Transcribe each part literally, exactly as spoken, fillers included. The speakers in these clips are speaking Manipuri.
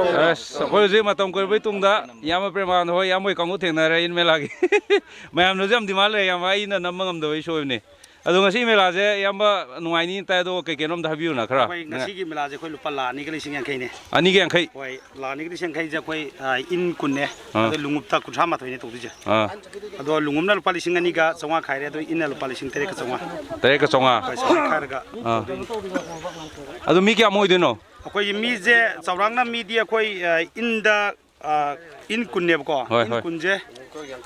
ꯑꯁ, ꯑꯩꯈꯣꯏ ꯍꯧꯖꯤꯛ ꯃꯇꯝ ꯀꯨꯏꯔꯕꯩ ꯇꯨꯡꯗ ꯏꯌꯥꯝꯕ ꯄ꯭ꯔꯦꯃꯥꯅꯟꯗ ꯍꯣꯏ, ꯏꯌꯥꯝꯕ ꯍꯣꯏ ꯀꯥꯡꯕꯨ ꯊꯦꯡꯅꯔꯦ, ꯏꯟ ꯃꯦꯂꯥꯒꯤ꯫ ꯃꯌꯥꯝꯅꯁꯨ ꯌꯥꯝ demand ꯂꯩ, ꯏꯌꯥꯝꯕ, ꯑꯩꯅ ꯅꯝꯕ ꯉꯝꯗꯕꯩ ꯁꯣꯏꯕꯅꯤ꯫ ꯑꯗꯣ ꯉꯁꯤ ꯃꯦꯂꯥꯁꯦ, ꯏꯌꯥꯝꯕ, ꯅꯨꯡꯉꯥꯏꯅꯤ ꯇꯥꯏ, ꯑꯗꯣ ꯀꯩ ꯀꯩꯅꯣ ꯑꯝꯇ ꯍꯥꯏꯕꯤꯌꯨꯅ ꯈꯔ꯫ ꯑꯩꯈꯣꯏ ꯉꯁꯤꯒꯤ ꯃꯦꯂꯥꯁꯦ ꯑꯩꯈꯣꯏ ꯂꯨꯄꯥ ꯂꯥꯈ ꯑꯅꯤꯒ ꯂꯤꯁꯤꯡ ꯌꯥꯡꯈꯩꯅꯦ꯫ ꯑꯅꯤꯒ ꯌꯥꯡꯈꯩ? ꯍꯣꯏ, ꯂꯥꯈ ꯑꯅꯤꯒ ꯂꯤꯁꯤꯡ ꯌꯥꯡꯈꯩꯁꯦ ꯑꯩꯈꯣꯏ, ꯑ, ꯏꯟ ꯀꯨꯟꯅꯦ, ꯑꯥ꯫ ꯑꯗꯣ ꯂꯣꯡꯎꯞꯇ ꯀꯨꯟꯊ꯭ꯔꯥ ꯃꯥꯊꯣꯏꯅꯦ ꯇꯧꯗꯣꯏꯁꯦ꯫ ꯑꯥ꯫ ꯑꯗꯣ ꯂꯣꯡꯎꯞꯅ ꯂꯨꯄꯥ ꯂꯤꯁꯤꯡ ꯑꯅꯤꯒ ꯆꯥꯝꯃꯉꯥ ꯈꯥꯏꯔꯦ, ꯑꯗꯣ ꯏꯟꯅ ꯂꯨꯄꯥ ꯂꯤꯁꯤꯡ ꯇꯔꯦꯠꯀ ꯆꯥꯝꯃꯉꯥ꯫ ꯇꯔꯦꯠꯀ ꯆꯥꯝꯃꯉꯥ? ꯍꯣꯏ, ꯁꯨꯃꯥꯏꯅ ꯈꯥꯏꯔꯒ ꯑꯥ꯫ ꯇꯧꯗꯣꯏꯅꯦ꯫ ꯑꯗꯨ ꯃꯤ ꯀꯌꯥꯃꯨꯛ ꯑꯣꯏꯗꯣꯏꯅꯣ? ꯑꯩꯈꯣꯏꯒꯤ ꯃꯤꯁꯦ ꯆꯥꯎꯔꯥꯛꯅ ꯃꯤꯗꯤ ꯑꯩꯈꯣꯏ, ꯑ, ꯏꯟꯗ, ꯑ, ꯏꯟ ꯀꯨꯟꯅꯦꯕꯀꯣ꯫ ꯍꯣꯏ, ꯏꯟ ꯍꯣꯏ꯫ ꯀꯨꯟꯁꯦ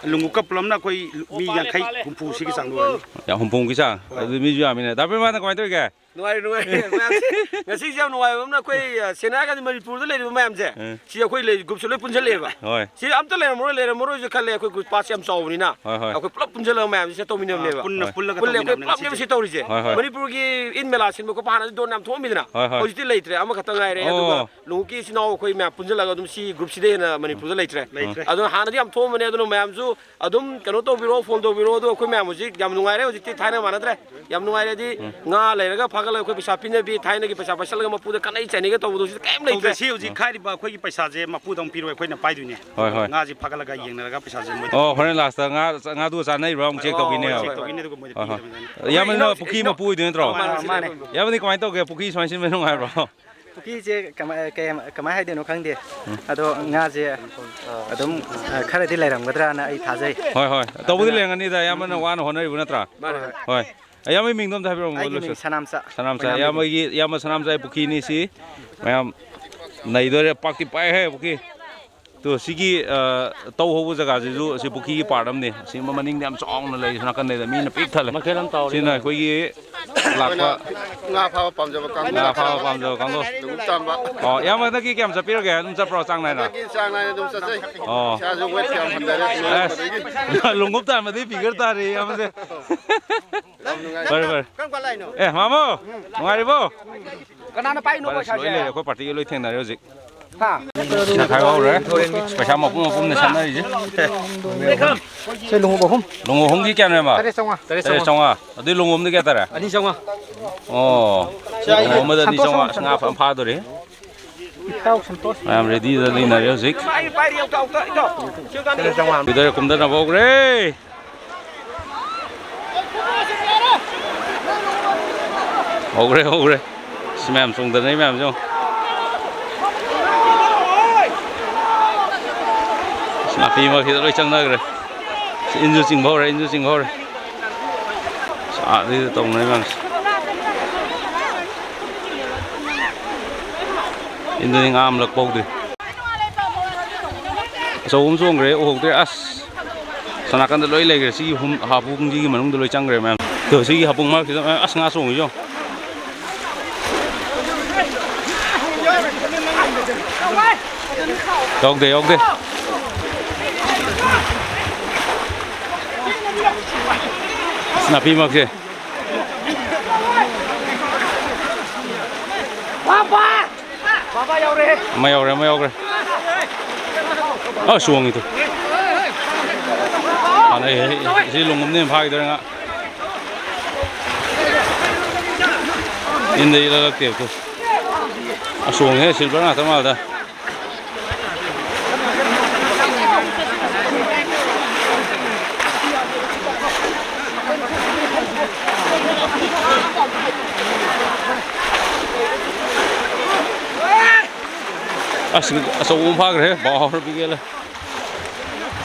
ꯂꯣꯡꯎꯞꯀ ꯄꯨꯂꯞꯅ ꯑꯩꯈꯣꯏ ꯃꯤ ꯌꯥꯡꯈꯩ ꯍꯨꯝꯐꯨ ꯁꯤꯒꯤ ꯆꯥꯡꯗ ꯑꯣꯏꯔꯅꯤ꯫ ꯌꯥ, ꯍꯨꯝꯐꯨꯃꯨꯛꯀꯤ ꯆꯥꯡ? ꯍꯣꯏ꯫ ꯑꯗꯨꯗꯤ ꯃꯤꯁꯨ ꯌꯥꯝꯃꯤꯅꯦ꯫ ꯗꯥ ꯄ꯭ꯔꯦꯃꯥꯅꯟꯗ, ꯀꯃꯥꯏꯅ ꯇꯧꯔꯤꯒꯦ? ꯅꯨꯡꯉꯥꯏꯔꯤ, ꯅꯨꯡꯉꯥꯏꯔꯤ꯫ ꯃꯌꯥꯝꯁꯦ, ꯉꯁꯤꯁꯦ ꯌꯥꯝ ꯅꯨꯡꯉꯥꯏꯕ ꯑꯃꯅ ꯑꯩꯈꯣꯏ, ꯑ, ꯁꯦꯡꯅ ꯍꯥꯏꯔꯀꯥꯟꯗ ꯃꯅꯤꯄꯨꯔꯗ ꯂꯩꯔꯤꯕ ꯃꯌꯥꯝꯁꯦ, ꯎꯝ꯫ ꯁꯤ ꯑꯩꯈꯣꯏ ꯂꯩ, groupꯁꯦ ꯂꯣꯏ ꯄꯨꯟꯁꯤꯜꯂꯛꯑꯦꯕ꯫ ꯍꯣꯏ꯫ ꯁꯤ ꯑꯝꯇ ꯂꯩꯔꯝꯃꯔꯣꯏ, ꯂꯩꯔꯝꯃꯔꯣꯏꯁꯨ ꯈꯜꯂꯦ꯫ ꯑꯩꯈꯣꯏ group parkꯁꯦ ꯌꯥꯝ ꯆꯥꯎꯕꯅꯤꯅ꯫ ꯍꯣꯏ, ꯍꯣꯏ꯫ ꯑꯩꯈꯣꯏ ꯄꯨꯂꯞ ꯄꯨꯟꯁꯤꯜꯂꯒ ꯃꯌꯥꯝꯁꯦ ꯁꯤꯗ ꯇꯧꯃꯤꯟꯅꯕꯅꯦꯕ꯫ ꯄꯨꯟꯅ ꯍꯣꯏ꯫ ꯄꯨꯜꯂꯒ ꯄꯨꯜꯂꯦ, ꯑꯩꯈꯣꯏ ꯇꯧꯃꯤꯟꯅꯕꯅꯦ ꯄꯨꯂꯞꯅꯦꯕ ꯉꯁꯤꯁꯦ꯫ ꯁꯤ ꯇꯧꯔꯤꯁꯦ꯫ ꯍꯣꯏ, ꯍꯣꯏ꯫ ꯃꯅꯤꯄꯨꯔꯒꯤ ꯏꯟ ꯃꯦꯂꯥ ꯁꯤꯟꯕ ꯈꯣꯠꯄ ꯍꯥꯟꯅꯗꯤ ꯗꯣꯟ ꯌꯥꯝ ꯊꯣꯛꯑꯝꯃꯤꯗꯅ꯫ ꯍꯣꯏ, ꯍꯣꯏ꯫ ꯍꯧꯖꯤꯛꯇꯤ ꯂꯩꯇ꯭ꯔꯦ꯫ ꯑꯃꯈꯛꯇ ꯉꯥꯏꯔꯦ꯫ ꯑꯣ꯫ ꯑꯗꯨꯒ ꯂꯣꯡꯎꯞꯀꯤ ꯏꯆꯤꯟ ꯏꯅꯥꯎ ꯑꯩꯈꯣꯏ ꯃꯌꯥꯝ ꯄꯨꯟꯁꯤꯜꯂꯒ ꯑꯗꯨꯝ ꯁꯤ groupꯁꯤꯗꯩ ꯍꯦꯟꯅ ꯃꯅꯤꯄꯨꯔꯗ ꯂꯩꯇ꯭ꯔꯦ꯫ ꯂꯩꯇ꯭ꯔꯦ꯫ ꯑꯗꯨꯅ ꯍꯥꯟꯅꯗꯤ ꯌꯥꯝ ꯊꯣꯛꯑꯝꯕꯅꯦ, ꯑꯗꯨꯅ ꯃꯌꯥꯝꯁꯨ ꯑꯗꯨꯝ ꯀꯩꯅꯣ ꯇꯧꯕꯤꯔꯣ, follow ꯇꯧꯕꯤꯔꯣ꯫ ꯑꯗꯣ ꯑꯩꯈꯣꯏ ꯃꯌꯥꯝ ꯍꯧꯖꯤꯛ ꯌꯥꯝ ꯅꯨꯡꯉꯥꯏꯔꯦ, ꯍꯧꯖꯤꯛꯇꯤ ꯊꯥꯏꯅ ꯃꯥꯟꯅꯗ꯭ꯔꯦ꯫ ꯌꯥꯝ ꯅꯨꯡꯉꯥꯏꯔꯦꯗꯤ ꯎꯝ꯫ ꯉꯥ ꯂꯩꯔꯒ ꯐꯥꯒꯠꯂꯒ ꯑꯩꯈꯣꯏ ꯄꯩꯁꯥ ꯄꯤꯅꯕꯤ, ꯊꯥꯏꯅꯒꯤ ꯄꯩꯁꯥ ꯄꯥꯏꯁꯜꯂꯒ ꯃꯄꯨꯗ ꯀꯠꯅꯩ ꯆꯩꯅꯩꯒ ꯇꯧꯕꯗꯣ ꯍꯧꯖꯤꯛꯇꯤ ꯀꯩꯝ ꯂꯩꯇ꯭ꯔꯦ꯫ ꯇꯧꯗꯦ, ꯁꯤ ꯍꯧꯖꯤꯛ ꯈꯥꯏꯔꯤꯕ ꯑꯩꯈꯣꯏꯒꯤ ꯄꯩꯁꯥꯁꯦ ꯃꯄꯨꯗ ꯑꯃꯨꯛ ꯄꯤꯔꯣꯏ, ꯑꯩꯈꯣꯏꯅ ꯄꯥꯏꯗꯣꯏꯅꯦ꯫ ꯍꯣꯏ, ꯍꯣꯏ꯫ ꯉꯥꯁꯦ ꯐꯥꯒꯠꯂꯒ ꯌꯦꯡꯅꯔꯒ ꯄꯩꯁꯥꯁꯦ ꯃꯣꯏꯗ ꯑꯣ, ꯄꯤꯗꯣꯏꯅꯦ꯫ ꯍꯣꯔꯦꯟ lastꯇ ꯉꯥ, ꯉꯥꯗꯨ ꯆꯥꯅꯔꯤꯕ꯭ꯔꯥ ꯑꯃꯨꯛ check ꯑꯣ, ꯇꯧꯈꯤꯅꯦ꯫ ꯍꯣꯏ, ꯍꯣꯏ꯫ Check ꯇꯧꯈꯤꯅꯦ, ꯑꯗꯨꯒ ꯃꯣꯏꯗ ꯍꯣꯏ, ꯍꯣꯏ꯫ ꯄꯤꯒꯗꯕꯅꯤ꯫ ꯏꯌꯥꯝꯕꯅ ꯄꯨꯈ꯭ꯔꯤ ꯃꯄꯨ ꯑꯣꯏꯗꯣꯏ ꯅꯠꯇ꯭ꯔꯣ? ꯃꯥꯅꯦ, ꯃꯥꯅꯦ꯫ ꯏꯌꯥꯝꯕꯗꯤ ꯀꯃꯥꯏꯅ ꯇꯧꯒꯦ? ꯄꯨꯈ꯭ꯔꯤ ꯁꯨꯃꯥꯏꯅ ꯁꯤꯟꯕ ꯅꯨꯡꯉꯥꯏꯕ꯭ꯔꯣ? ꯄꯨꯈ꯭ꯔꯤꯁꯦ ꯀꯃꯥꯏ-, ꯀꯩ-, ꯀꯃꯥꯏ ꯍꯥꯏꯗꯣꯏꯅꯣ ꯈꯪꯗꯦ꯫ ꯎꯝ꯫ ꯑꯗꯣ ꯉꯥꯁꯦ ꯑꯗꯨꯝ, ꯑ, ꯈꯔꯗꯤ ꯂꯩꯔꯝꯒꯗ꯭ꯔꯥꯅ ꯑꯩ ꯊꯥꯖꯩ꯫ ꯍꯣꯏ, ꯍꯣꯏ꯫ ꯇꯧꯕꯗꯤ ꯑꯗꯨꯅ ꯂꯩꯔꯝꯒꯅꯤꯗ, ꯏꯌꯥꯝꯕꯅ ꯎꯝ꯫ ꯋꯥꯅ ꯍꯣꯠꯅꯔꯤꯕ ꯅꯠꯇ꯭ꯔꯥ? ꯃꯥꯅꯦ꯫ ꯍꯣꯏ꯫ ꯏꯌꯥꯝꯕꯒꯤ ꯃꯤꯡꯗꯣ ꯑꯝꯇ ꯍꯥꯏꯕꯤꯔꯝꯃꯣ, ꯑꯩꯒꯤ ꯂꯣꯏꯁꯤꯜ-, ꯃꯤꯡ ꯁꯅꯥꯝꯆꯥ꯫ ꯁꯅꯥꯝꯆꯥ, ꯃꯣꯏꯅꯥꯝ ꯏꯌꯥꯝꯕꯒꯤ, ꯏꯌꯥꯝꯕ ꯁꯅꯥꯝꯆꯥꯒꯤ ꯄꯨꯈ꯭ꯔꯤꯅꯤ ꯁꯤ꯫ ꯃꯌꯥꯝ ꯅꯩꯗꯣꯔꯦ, ꯄꯥꯛꯇꯤ ꯄꯥꯛꯑꯦꯍꯦ ꯄꯨꯈ꯭ꯔꯤ꯫ ꯇꯨ, ꯁꯤꯒꯤ, ꯑ, ꯇꯧ ꯍꯧꯕ ꯖꯒꯥꯁꯤꯁꯨ ꯑꯁꯤ ꯄꯨꯈ꯭ꯔꯤꯒꯤ part ꯑꯃꯅꯤ꯫ ꯑꯁꯤ ꯃꯅꯤꯡꯗ ꯌꯥꯝ ꯆꯥꯎꯅ ꯂꯩ, ꯁꯣꯝ ꯅꯥꯀꯟꯗꯩꯗ ꯃꯤꯅ ꯄꯤꯛ ꯊꯜꯂꯦ꯫ ꯃꯈꯦꯜ ꯑꯃ ꯇꯧꯔꯦ꯫ ꯁꯤꯅ ꯑꯩꯈꯣꯏꯒꯤ ꯂꯥꯛꯄ ꯉꯥ ꯐꯥꯕ ꯄꯥꯝꯖꯕ ꯀꯥꯡꯕꯨ꯫ ꯉꯥ ꯐꯥꯕ ꯄꯥꯝꯖꯕ ꯀꯥꯡꯕꯨ꯫ ꯂꯣꯡꯎꯞ ꯇꯥꯟꯕ꯫ ꯑꯣ, ꯏꯌꯥꯝꯕ, ꯍꯟꯗꯛꯀꯤ ꯀꯌꯥꯝ ꯆꯠꯄꯤꯔꯒꯦ? ꯑꯗꯨꯝ ꯆꯠꯄ꯭ꯔꯣ, ꯆꯥꯡ ꯅꯥꯏꯅ? ꯍꯟꯗꯛꯀꯤ ꯆꯥꯡ ꯅꯥꯏꯅ ꯑꯗꯨꯝ ꯆꯠꯆꯩ꯫ ꯑꯣ꯫ ꯏꯁꯥꯁꯨ weight ꯌꯥꯝ ꯍꯟꯊꯔꯦ, ꯅꯣꯏꯔꯛꯄꯗꯒꯤ꯫ ꯑꯁ, ꯂꯣꯡꯎꯞ ꯇꯥꯟꯕꯗꯤ figure ꯇꯥꯔꯦ, ꯏꯌꯥꯝꯕꯁꯦ꯫ ꯌꯥꯝ ꯅꯨꯡꯉꯥꯏ꯫ ꯐꯔꯦ, ꯐꯔꯦ꯫ ꯀꯔꯝ ꯀꯥꯟ ꯂꯥꯛꯏꯅꯣ? ꯑꯦ, ꯃꯥꯃꯣ, ꯅꯨꯡꯉꯥꯏꯔꯤꯕꯣ? ꯀꯅꯥꯅ ꯄꯥꯏꯅꯣ ꯐꯔꯦ, ꯂꯣꯏ ꯄꯩꯁꯥꯁꯦ? ꯂꯩꯔꯦ, ꯑꯩꯈꯣꯏ partyꯒꯤ ꯂꯣꯏ ꯊꯦꯡꯅꯔꯦ ꯍꯧꯖꯤꯛ꯫ ꯍꯥ? ꯄꯩꯁꯥ ꯈꯥꯏꯕ ꯍꯧꯔꯦ꯫ ꯄꯩꯁꯥ ꯃꯄꯨꯝ ꯃꯄꯨꯝꯅꯦ ꯁꯥꯟꯅꯔꯤꯁꯦ꯫ ꯁꯤ ꯂꯣꯡꯎꯞ ꯑꯍꯨꯝ꯫ ꯂꯣꯡꯎꯞ ꯑꯍꯨꯝꯒꯤ ꯀꯌꯥꯅꯦꯕ? ꯇꯔꯦꯠ ꯆꯥꯝꯃꯉꯥ꯫ ꯇꯔꯦꯠ ꯆꯥꯝꯃꯉꯥ꯫ ꯑꯗꯨꯗꯤ ꯂꯣꯡꯎꯞ ꯑꯃꯗꯤ ꯀꯌꯥ ꯇꯥꯔꯦ? ꯑꯅꯤ ꯆꯥꯝꯃꯉꯥ꯫ ꯑꯣ꯫ ꯂꯣꯡꯎꯞ ꯑꯃꯗ ꯑꯅꯤ ꯆꯥꯝꯃꯉꯥ꯫ ꯁꯟꯇꯣꯁ ꯑꯁ, ꯉꯥ ꯐꯖꯅ ꯐꯥꯗꯣꯔꯤ꯫ ꯃꯌꯥꯝ ꯔꯦꯗꯤꯗ ꯂꯩꯅꯔꯦ ꯍꯧꯖꯤꯛ꯫ ꯀꯨꯝꯗꯔꯦ, ꯀꯨꯝꯗꯅꯕ ꯍꯧꯈ꯭ꯔꯦ꯫ ꯍꯧꯈ꯭ꯔꯦ, ꯍꯧꯈ꯭ꯔꯦ꯫ ꯑꯁ, ꯃꯌꯥꯝ ꯆꯣꯡꯗꯅꯩ ꯃꯌꯥꯝꯁꯦ ꯌꯦꯡꯉꯣ꯫ ꯑꯁ, ꯅꯥꯄꯤ ꯃꯔꯛꯁꯤꯗ ꯂꯣꯏ ꯆꯪꯅꯈ꯭ꯔꯦ꯫ ꯑꯁ, ꯏꯟꯁꯨ ꯆꯤꯡꯕ ꯍꯧꯔꯦ, ꯏꯟꯁꯨ ꯆꯤꯡꯕ ꯍꯧꯔꯦ꯫ ꯑꯁ, ꯑꯥꯗꯩꯗ ꯇꯧꯅꯔꯤ ꯃꯌꯥꯝꯁꯦ꯫ ꯏꯟꯗꯨꯅꯤ ꯉꯥ ꯑꯃ ꯂꯛꯄ ꯍꯧꯗ꯭ꯔꯤ꯫ ꯑꯆꯧꯕ ꯑꯃ ꯆꯣꯡꯈ꯭ꯔꯦ, ꯎꯍꯧꯗ꯭ꯔꯦ꯫ ꯑꯁ, ꯁꯣꯝ ꯅꯥꯀꯟꯗ ꯂꯣꯏ ꯂꯩꯈ꯭ꯔꯦ꯫ ꯁꯤꯒꯤ ꯍꯨꯝ-, ꯍꯥꯄꯨ ꯈꯣꯡꯖꯤꯒꯤ ꯃꯅꯨꯡꯗ ꯂꯣꯏ ꯆꯪꯈ꯭ꯔꯦ ꯃꯌꯥꯝ꯫ ꯑꯗꯣ ꯁꯤꯒꯤ ꯍꯥꯄꯨ ꯃꯔꯛꯁꯤꯗ, ꯑꯁ, ꯉꯥ ꯆꯣꯡꯉꯤꯁꯦ ꯌꯦꯡꯉꯣ꯫ ꯌꯥꯎꯗꯦ, ꯌꯥꯎꯗꯦ꯫ ꯑꯁ, ꯅꯥꯄꯤ ꯃꯔꯛꯁꯦ꯫ ꯑꯃ ꯌꯥꯎꯔꯦ, ꯑꯃ ꯌꯥꯎꯔꯦ꯫ ꯑ, ꯆꯣꯡꯉꯤꯗꯨ꯫ ꯐꯥꯅꯩꯍꯦ꯫ ꯁꯤ ꯂꯣꯡꯉꯝꯅꯦ ꯐꯥꯈꯤꯗꯣꯔꯦ ꯉꯥ꯫ ꯏꯟꯗ ꯏꯜꯂꯛꯇꯦꯕ ꯇꯨ꯫ ꯑ, ꯆꯣꯡꯉꯤꯍꯦ, ꯁꯤꯜꯚꯔ ꯉꯥꯛꯇ ꯃꯥꯜꯂꯦꯗ꯫ ꯑꯁ, ꯑꯆꯧꯕ ꯑꯃ ꯐꯥꯈ꯭ꯔꯦ, ꯕꯥꯎ ꯍꯧꯔ ꯄꯤꯒꯦꯂꯦ꯫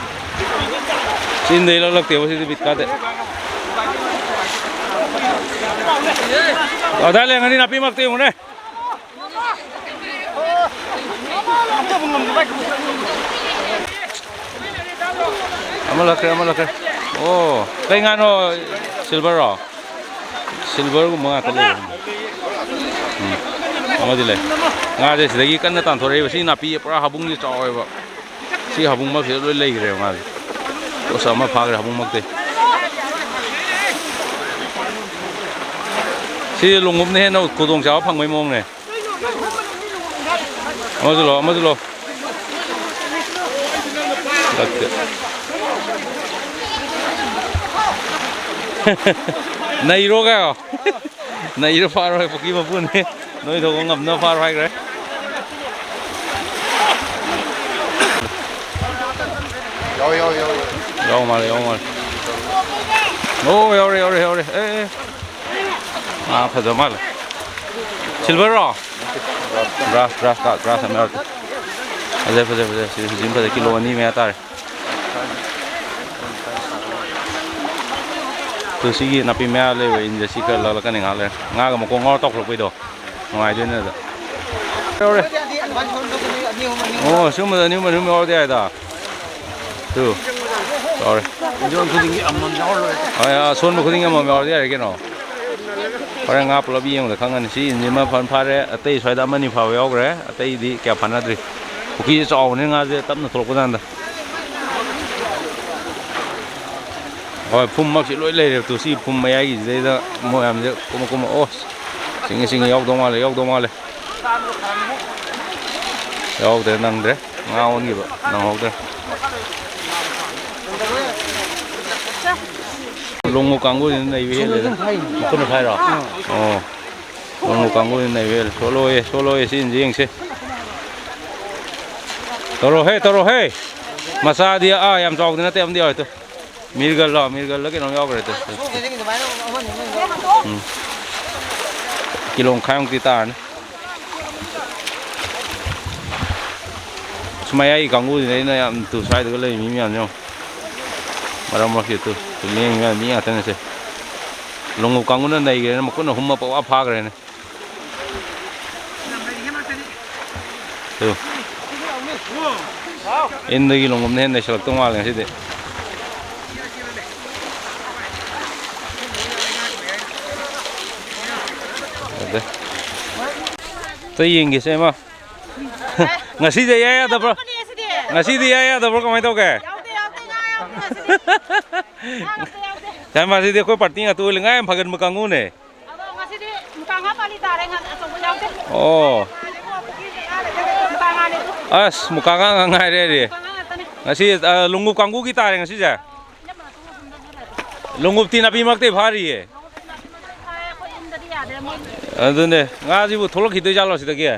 ꯆꯤꯟꯗꯩ ꯂꯧꯔꯛꯇꯦꯕ ꯁꯤꯗꯤ, ꯕꯤꯠ ꯀꯥꯗꯦ꯫ ꯑꯗꯥꯏ ꯂꯩꯔꯝꯒꯅꯤ, ꯅꯥꯄꯤ ꯃꯔꯛꯇ ꯌꯦꯡꯉꯨꯅꯦ꯫ ꯑꯃ ꯂꯥꯛꯈ꯭ꯔꯦ, ꯑꯃ ꯂꯥꯛꯈ꯭ꯔꯦ꯫ ꯑꯣ, ꯀꯩ ꯉꯥꯅꯣ? ꯁꯤꯜꯚꯔꯔꯣ? ꯁꯤꯜꯚꯔꯒꯨꯝꯕ ꯉꯥꯛꯇ ꯂꯩꯕꯅꯤ꯫ ꯎꯝ, ꯑꯃꯗꯤ ꯂꯩ꯫ ꯉꯥꯁꯦ ꯁꯤꯗꯒꯤ ꯀꯟꯅ ꯇꯥꯟꯊꯣꯔꯛꯏꯕ꯫ ꯁꯤ ꯅꯥꯄꯤ ꯄꯨꯔꯥ ꯍꯥꯕꯨꯡꯁꯦ ꯆꯥꯎꯋꯦꯕ꯫ ꯁꯤ ꯍꯥꯕꯨꯡꯃꯛꯁꯤꯗ ꯂꯣꯏ ꯂꯩꯈ꯭ꯔꯦꯕ ꯉꯥꯁꯦ꯫ ꯑꯁ, ꯑꯃ ꯐꯥꯈ꯭ꯔꯦ ꯍꯥꯕꯨꯡꯃꯛꯇꯩ꯫ ꯁꯤ ꯂꯣꯡꯎꯞꯅ ꯍꯦꯟꯅ ꯈꯨꯗꯣꯡꯆꯥꯕ ꯐꯪꯕꯩ ꯃꯑꯣꯡꯅꯦ꯫ ꯑꯃꯁꯨ ꯂꯧ, ꯑꯃꯁꯨ ꯂꯧ꯫ ꯂꯛꯇꯦ꯫ ꯅꯩꯔꯣ ꯀꯥꯏꯌꯣ꯫ ꯅꯩꯔꯣ, ꯐꯥꯔꯣ ꯍꯥꯏ, ꯄꯨꯈ꯭ꯔꯤ ꯃꯄꯨꯅꯦ꯫ ꯅꯣꯏ ꯊꯣꯛꯄ ꯉꯝꯅꯕ ꯐꯥꯔꯣ ꯍꯥꯏꯈ꯭ꯔꯦ꯫ ꯌꯥꯎ ꯃꯥꯜꯂꯦ, ꯌꯥꯎ ꯃꯥꯜꯂꯦ꯫ ꯑꯣ, ꯌꯥꯎꯔꯦ, ꯌꯥꯎꯔꯦ, ꯌꯥꯎꯔꯦ꯫ ꯑꯦ, ꯑꯦ꯫ ꯉꯥ ꯐꯖ ꯃꯥꯜꯂꯦ꯫ ꯁꯤꯜꯚꯔꯔꯣ? ꯒ꯭ꯔꯥꯁ, ꯒ꯭ꯔꯥꯁ ꯀꯥꯞ, ꯒ꯭ꯔꯥꯁ ꯑꯃ ꯌꯥꯎꯔꯛꯀꯦ꯫ ꯐꯖꯩ, ꯐꯖꯩ, ꯐꯖꯩ꯫ ꯁꯤ ꯍꯧꯖꯤꯛ ꯐꯖꯩ꯫ ꯀꯤꯂꯣ ꯑꯅꯤ ꯃꯌꯥ ꯇꯥꯔꯦ꯫ ꯑꯗꯨ ꯁꯤꯒꯤ ꯅꯥꯄꯤ ꯃꯌꯥ ꯂꯩꯕ ꯏꯟꯁꯦ ꯁꯤ ꯈꯔ ꯂꯛꯂꯛꯀꯅꯤ ꯉꯥꯏꯍꯥꯛ ꯂꯩꯔ꯫ ꯉꯥꯒ ꯃꯀꯣꯛ ꯉꯥꯎꯔ ꯇꯧꯈꯠꯂꯛꯄꯩꯗꯣ꯫ ꯅꯨꯡꯉꯥꯏꯗꯣꯏꯅꯦ ꯑꯗ꯫ ꯌꯧꯔꯦ꯫ ꯑꯣ, ꯁꯤꯒꯨꯝꯕꯗ ꯑꯅꯤ ꯑꯍꯨꯝ, ꯑꯅꯤ ꯑꯍꯨꯝ ꯌꯧꯔꯗꯤ ꯌꯥꯏꯗ꯫ ꯇꯨ꯫ ꯌꯧꯔꯦ꯫ ꯌꯣꯟ ꯈꯨꯗꯤꯡꯒꯤ ꯑꯃꯃꯝ ꯌꯥꯎꯔ ꯂꯣꯏꯔꯦ꯫ ꯍꯣꯏ, ꯑꯁꯣꯟꯕ ꯈꯨꯗꯤꯡꯒꯤ ꯑꯃꯃꯝ ꯌꯥꯎꯔꯗꯤ ꯌꯥꯔꯦ ꯀꯩꯅꯣ꯫ ꯍꯣꯔꯦꯟ ꯉꯥ ꯄꯨꯂꯞ ꯌꯦꯡꯕꯗ ꯈꯪꯉꯅꯤ꯫ ꯁꯤ ꯏꯟꯁꯤꯃ ꯐꯟ ꯐꯥꯔꯦ꯫ ꯑꯇꯩ ꯁ꯭ꯋꯥꯏꯗ ꯑꯃꯅꯤ ꯐꯥꯕ ꯌꯥꯎꯈ꯭ꯔꯦ꯫ ꯑꯇꯩꯗꯤ ꯀꯌꯥ ꯐꯥꯅꯗ꯭ꯔꯤ꯫ ꯄꯨꯈ꯭ꯔꯤꯁꯦ ꯆꯥꯎꯕꯅꯤꯅ ꯉꯥꯁꯦ ꯇꯞꯅ ꯊꯣꯛꯂꯛꯄ ꯀꯥꯟꯗ꯫ ꯍꯣꯏ, ꯐꯨꯝꯃꯛꯁꯤ ꯂꯣꯏ ꯂꯩꯔꯦ꯫ ꯇꯨ ꯁꯤ ꯐꯨꯝ ꯃꯌꯥꯏꯒꯤꯁꯤꯗꯩꯗ ꯃꯣꯏ ꯃꯌꯥꯝꯁꯦ ꯀꯨꯝꯃ ꯀꯨꯝꯃ꯫ ꯑꯣ, ꯁꯤꯡꯉꯤ, ꯁꯤꯡꯉꯤ, ꯌꯥꯎꯗꯧ ꯃꯥꯜꯂꯦ, ꯌꯥꯎꯗꯧ ꯃꯥꯜꯂꯦ꯫ ꯌꯥꯎꯗ꯭ꯔꯦ, ꯅꯪꯗ꯭ꯔꯦ꯫ ꯉꯥ ꯑꯣꯟꯈꯤꯕ ꯅꯪꯍꯧꯗ꯭ꯔꯦ꯫ ꯂꯣꯡꯉꯨ ꯀꯥꯡꯕꯨꯁꯤꯅ ꯅꯩꯕ ꯍꯦꯜꯂꯦꯗ꯫ ꯃꯈꯨꯠꯅ ꯐꯥꯏꯔꯣ? ꯑꯣ꯫ ꯂꯣꯡꯉꯨ ꯀꯥꯡꯕꯨꯁꯤꯅ ꯅꯩꯕ ꯍꯦꯜꯂꯦ꯫ ꯁꯣꯠꯂꯣꯌꯦ, ꯁꯣꯠꯂꯣꯌꯦ, ꯁꯤ ꯏꯟꯁꯤ ꯌꯦꯡꯁꯤ꯫ ꯇꯧꯔꯣꯍꯦ, ꯇꯧꯔꯣꯍꯦ꯫ ꯃꯆꯥꯗꯤ, ꯑꯥ, ꯌꯥꯝ ꯆꯥꯎꯗꯤ ꯅꯠꯇꯦ, ꯑꯃꯗꯤ ꯌꯥꯎꯔꯦ ꯇꯨ꯫ ꯃꯤꯔꯒꯜꯂꯣ? ꯃꯤꯔꯒꯜꯂ ꯀꯩꯅꯣꯝ ꯌꯥꯎꯈ꯭ꯔꯦ ꯇꯨ꯫ ꯎꯝ꯫ ꯀꯤꯂꯣ ꯃꯈꯥꯏꯃꯨꯛꯇꯤ ꯇꯥꯔꯅꯤ꯫ ꯁꯤ ꯃꯌꯥꯏꯒꯤ ꯀꯥꯡꯕꯨꯁꯤꯅꯦ ꯑꯩꯅ ꯌꯥꯝ ꯇꯨ ꯁ꯭ꯋꯥꯏꯗꯒ ꯂꯩ ꯃꯤ ꯃꯌꯥꯝꯁꯦ ꯌꯦꯡꯉꯣ꯫ ꯃꯔꯛ ꯃꯔꯛꯁꯤ ꯇꯨ, ꯇꯨ ꯂꯦꯡꯉꯤ ꯃꯌꯥꯝ ꯃꯤ ꯉꯥꯛꯇꯅꯦ ꯁꯦ꯫ ꯂꯣꯡꯎꯞ ꯀꯥꯡꯕꯨꯅ ꯅꯩꯈ꯭ꯔꯦꯅꯦ, ꯃꯈꯨꯠꯅ ꯍꯨꯝꯃ ꯄꯋꯥ ꯐꯥꯈ꯭ꯔꯦꯅꯦ꯫ ꯇꯨ꯫ ꯏꯟꯗꯒꯤ ꯂꯣꯡꯎꯞꯅ ꯍꯦꯟꯅ ꯅꯩꯁꯜꯂꯛꯇꯧ ꯃꯥꯜꯂꯦ ꯉꯁꯤꯗꯤ꯫ ꯑꯗ꯫ ꯑꯝꯇ ꯌꯦꯡꯒꯦꯁꯦ ꯏꯃꯥ꯫ ꯉꯁꯤꯗꯤ ꯏꯌꯥ ꯌꯥꯗꯕ꯭ꯔꯣ? ꯌꯥꯎꯗꯕꯅꯦ ꯁꯤꯗꯤ꯫ ꯉꯁꯤꯗꯤ ꯏꯌꯥ ꯌꯥꯗꯕ꯭ꯔꯣ? ꯀꯃꯥꯏꯅ ꯇꯧꯒꯦ? ꯌꯥꯎꯗꯦ, ꯌꯥꯎꯗꯦ, ꯉꯥ ꯌꯥꯎꯗꯦ ꯉꯁꯤꯗꯤ꯫ ꯉꯥ ꯑꯝꯇ ꯌꯥꯎꯗꯦ꯫ ꯁꯥꯏ ꯃꯥꯁꯤꯗꯤ ꯑꯩꯈꯣꯏ ꯄꯥꯔꯇꯤ ꯉꯥꯛꯇ ꯑꯣꯏ ꯉꯥ ꯌꯥꯝ ꯐꯒꯟꯕ ꯀꯥꯡꯕꯨꯅꯦ꯫ ꯑꯗꯣ ꯉꯁꯤꯗꯤ ꯃꯨꯀꯥ ꯉꯥ ꯄꯥꯂꯤ ꯇꯥꯔꯦ, ꯉꯥ ꯑꯆꯧꯕ ꯌꯥꯎꯗꯦ꯫ ꯑꯣ꯫ ꯃꯨꯀꯥ ꯉꯥꯅꯦ ꯑꯗꯨ꯫ ꯑꯁ, ꯃꯨꯀꯥ ꯉꯥ ꯉꯥꯛ ꯉꯥꯏꯔꯦ꯫ ꯃꯨꯀꯥ ꯉꯥ ꯉꯥꯛꯇꯅꯦ꯫ ꯉꯁꯤ, ꯑ, ꯂꯣꯡꯎꯞ ꯀꯥꯡꯕꯨꯒꯤ ꯇꯥꯔꯦ ꯉꯁꯤꯁꯦ꯫ ꯂꯣꯡꯎꯞꯇꯤ ꯅꯥꯄꯤ ꯃꯔꯛꯇꯩ ꯐꯥꯔꯤꯌꯦ꯫ ꯑꯗꯨꯅꯦ, ꯉꯥꯁꯤꯕꯨ ꯊꯣꯛꯂꯛꯈꯤꯗꯣꯏ ꯖꯥꯠꯂꯣ ꯁꯤꯗꯒꯤ?